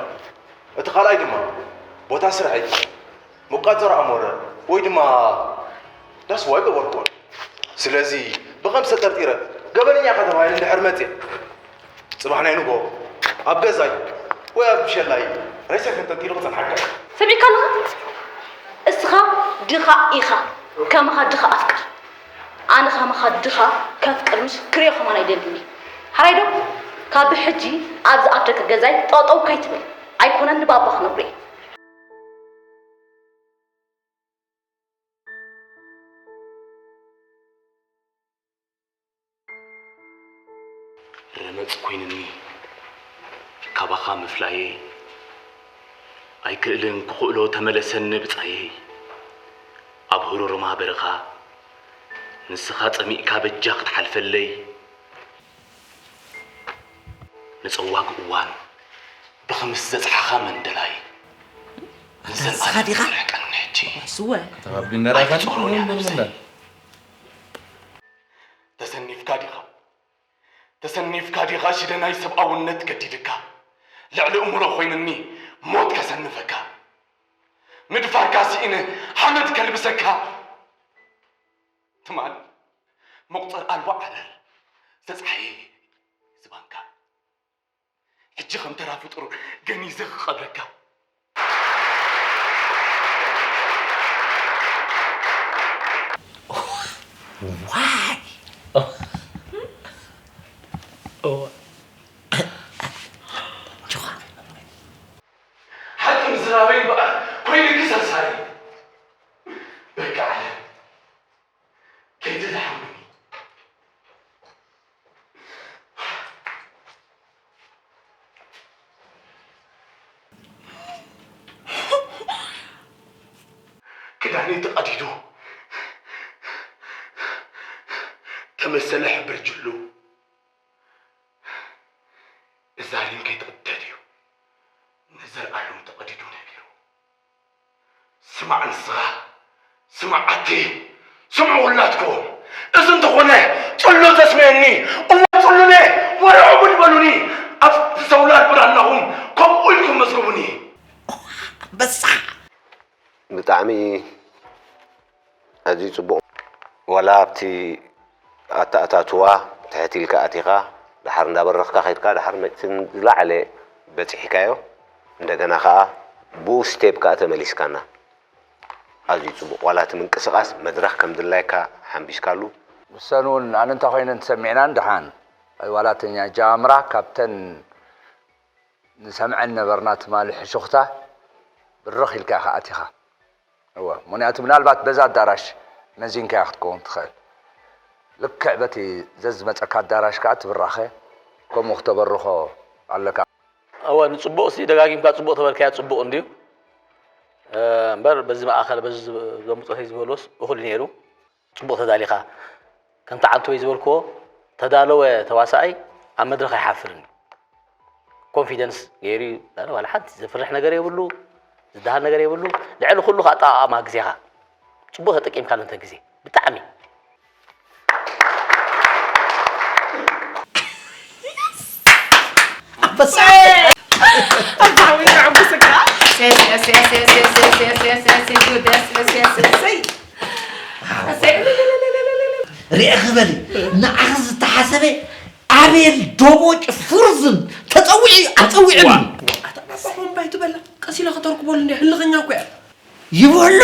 እቲ ካልኣይ ድማ፣ ቦታ ስርሐይ፣ መቋጸሪ ኣሞረ ወይ ድማ ዳስ ዋይ ገበርኩዎ። ስለዚ፣ ብኸም ዝተጠርጢረ ገበነኛ ኢኻ ተባሂለ እንድሕር መጽየ፣ ጽባሕ ናይ ንግሆ ኣብ ገዛይ ወይ ኣብ ሸላይ ሬሳ ከተንቲሉ ክጸንሓካ እዩ። ሰሚዕካ ኣለኻ? እስኻ ድኻ ኢኻ። ከማኻ ድኻ ኣፍቅር። ኣነ ከማኻ ድኻ ከፍቅር ምስ ክሪኦ ከማን ኣይደልን እየ። ሓራይ ዶ? ካብ ብሕጂ ኣብዚ ኣፍ ደገ ገዛይ ጠጠው ከይትብል። ኣይኮነን ንባባ ክነግሮ እየ። ረመጽ ኮይንኒ ካባኻ ምፍላየይ ኣይክእልን ክኽእሎ ተመለሰኒ ብጻየይ ኣብ ህሩርማ በረኻ ንስኻ ጸሚእካ በጃ ክትሓልፈለይ ንጸዋግ እዋን ብኽምስ ዘጽሓኻ መንደላይ ንዘለኣለም ዲኻ? ትርሕቀኒ ሕጂ። ስወ። ተባብሊና ራይካ ኣይትጽውሩኒ ምንድን ኣነብሰይ። ምንድን? ተሰኒፍካ ዲኻ? ተሰኒፍካ ዲኻ ሽደ ናይ ሰብኣውነት ገዲድካ? ልዕሊ እምሮ ኮይንኒ ሞት ከሰንፈካ። ምድፋርካ ስኢነ ሓመድ ከልብሰካ። ትማል መቁጸር ኣልቦ ዓረር ዘጽሓየ ዝባንካ። ሕጂ ከም ተራ ፍጡር ገኒዘ ክቐብረካ። ዋይ! ሓቂ ምዝራበይ እምበኣር ኮይኑኪ ሳልሳይ። በቃ ዓለም። ከይትዝሓሙኒ። ክዳነይ ተቐዲዱ ተመሰለ ሕብር ጅሉ። እዛ ሪም ከይትቕደድ እዩ ንዘለኣለም ተቐዲዱ ነቢሩ። ስማዕ ንስኻ፣ ስማዕ ኣቲ፣ ስምዑ ኩላትኩም። እዚ እንተኾነ ጽሉ ዘስመየኒ፣ እወ ጽሉለ፣ ወረ ዕቡድ በሉኒ። ኣብቲ ዘውላል ብራናኹም ከምኡ ኢልኩም መዝግቡኒ። ኣንበሳ። ብጣዕሚ ኣዝዩ ጽቡቕ። ዋላ ኣብቲ ኣተኣታትዋ ትሕት ኢልካ ኣቲኻ፣ ደሓር እንዳበረኽካ ከይድካ፣ ደሓር መ-፣ እቲ ዝለዓለ በጺሕካዮ፣ እንደገና ከኣ ብኡ ስቴፕ ከኣ ተመሊስካና። ኣዝዩ ጽቡቕ። ዋላ እቲ ምንቅስቓስ መድረኽ ከም ድላይካ ሓምቢስካሉ። ንሰን እውን ኣነ እንታይ ኮይነን ተሰሚዕናን ደሓን። ዋላ እተን ኣጀማምራ ካብተን ንሰምዐን ነበርና ትማሊ ሕሹኽታ ብርኽ ኢልካ ኢኻ ኣቲኻ። እወ፣ ምኽንያቱ ምናልባት በዛ ኣዳራሽ መዚንካያ ክትከውን ትኽእል። ልክዕ በቲ ዘዝመጸካ ኣዳራሽ ከኣ ትብራኸ፣ ከምኡ ክተበርኾ ኣለካ። እወ፣ ንጽቡቕ ሲ ደጋጊምካ ጽቡቕ ተበልካዮ ጽቡቕ እንድዩ። እ፣ እምበር በዚ ማእከል፣ በዚ ዘምጾተይ ዝበልዎስ እኹል እዩ ነይሩ። ጽቡቕ ተዳሊኻ ከምቲ ዓንተወይ ዝበልክዎ ተዳለወ ተዋሳኣይ ኣብ መድረኽ ኣይሓፍርን እዩ። ኮንፊደንስ ገይሩ እዩ። ዋላ ሓንቲ ዘፍርሕ ነገር የብሉ፣ ዝደሃል ነገር የብሉ። ልዕሊ ኩሉ ከኣ ኣጠቓቕማ ግዜኻ ጽቡቕ ተጠቂምካሉ እንተ ግዜ ብጣዕሚ ርኤ ክበል ንዓኽ ዝተሓሰበ ኣቤል ዶቦጭ ፍርዝን ተፀዊዑ ኣፀዊዑ ኣታ ባባ ኾምባይ ትበላ ቀሲላ ከተርክበሉ እንዲ ህልኸኛ እኮ እያ ይበሎ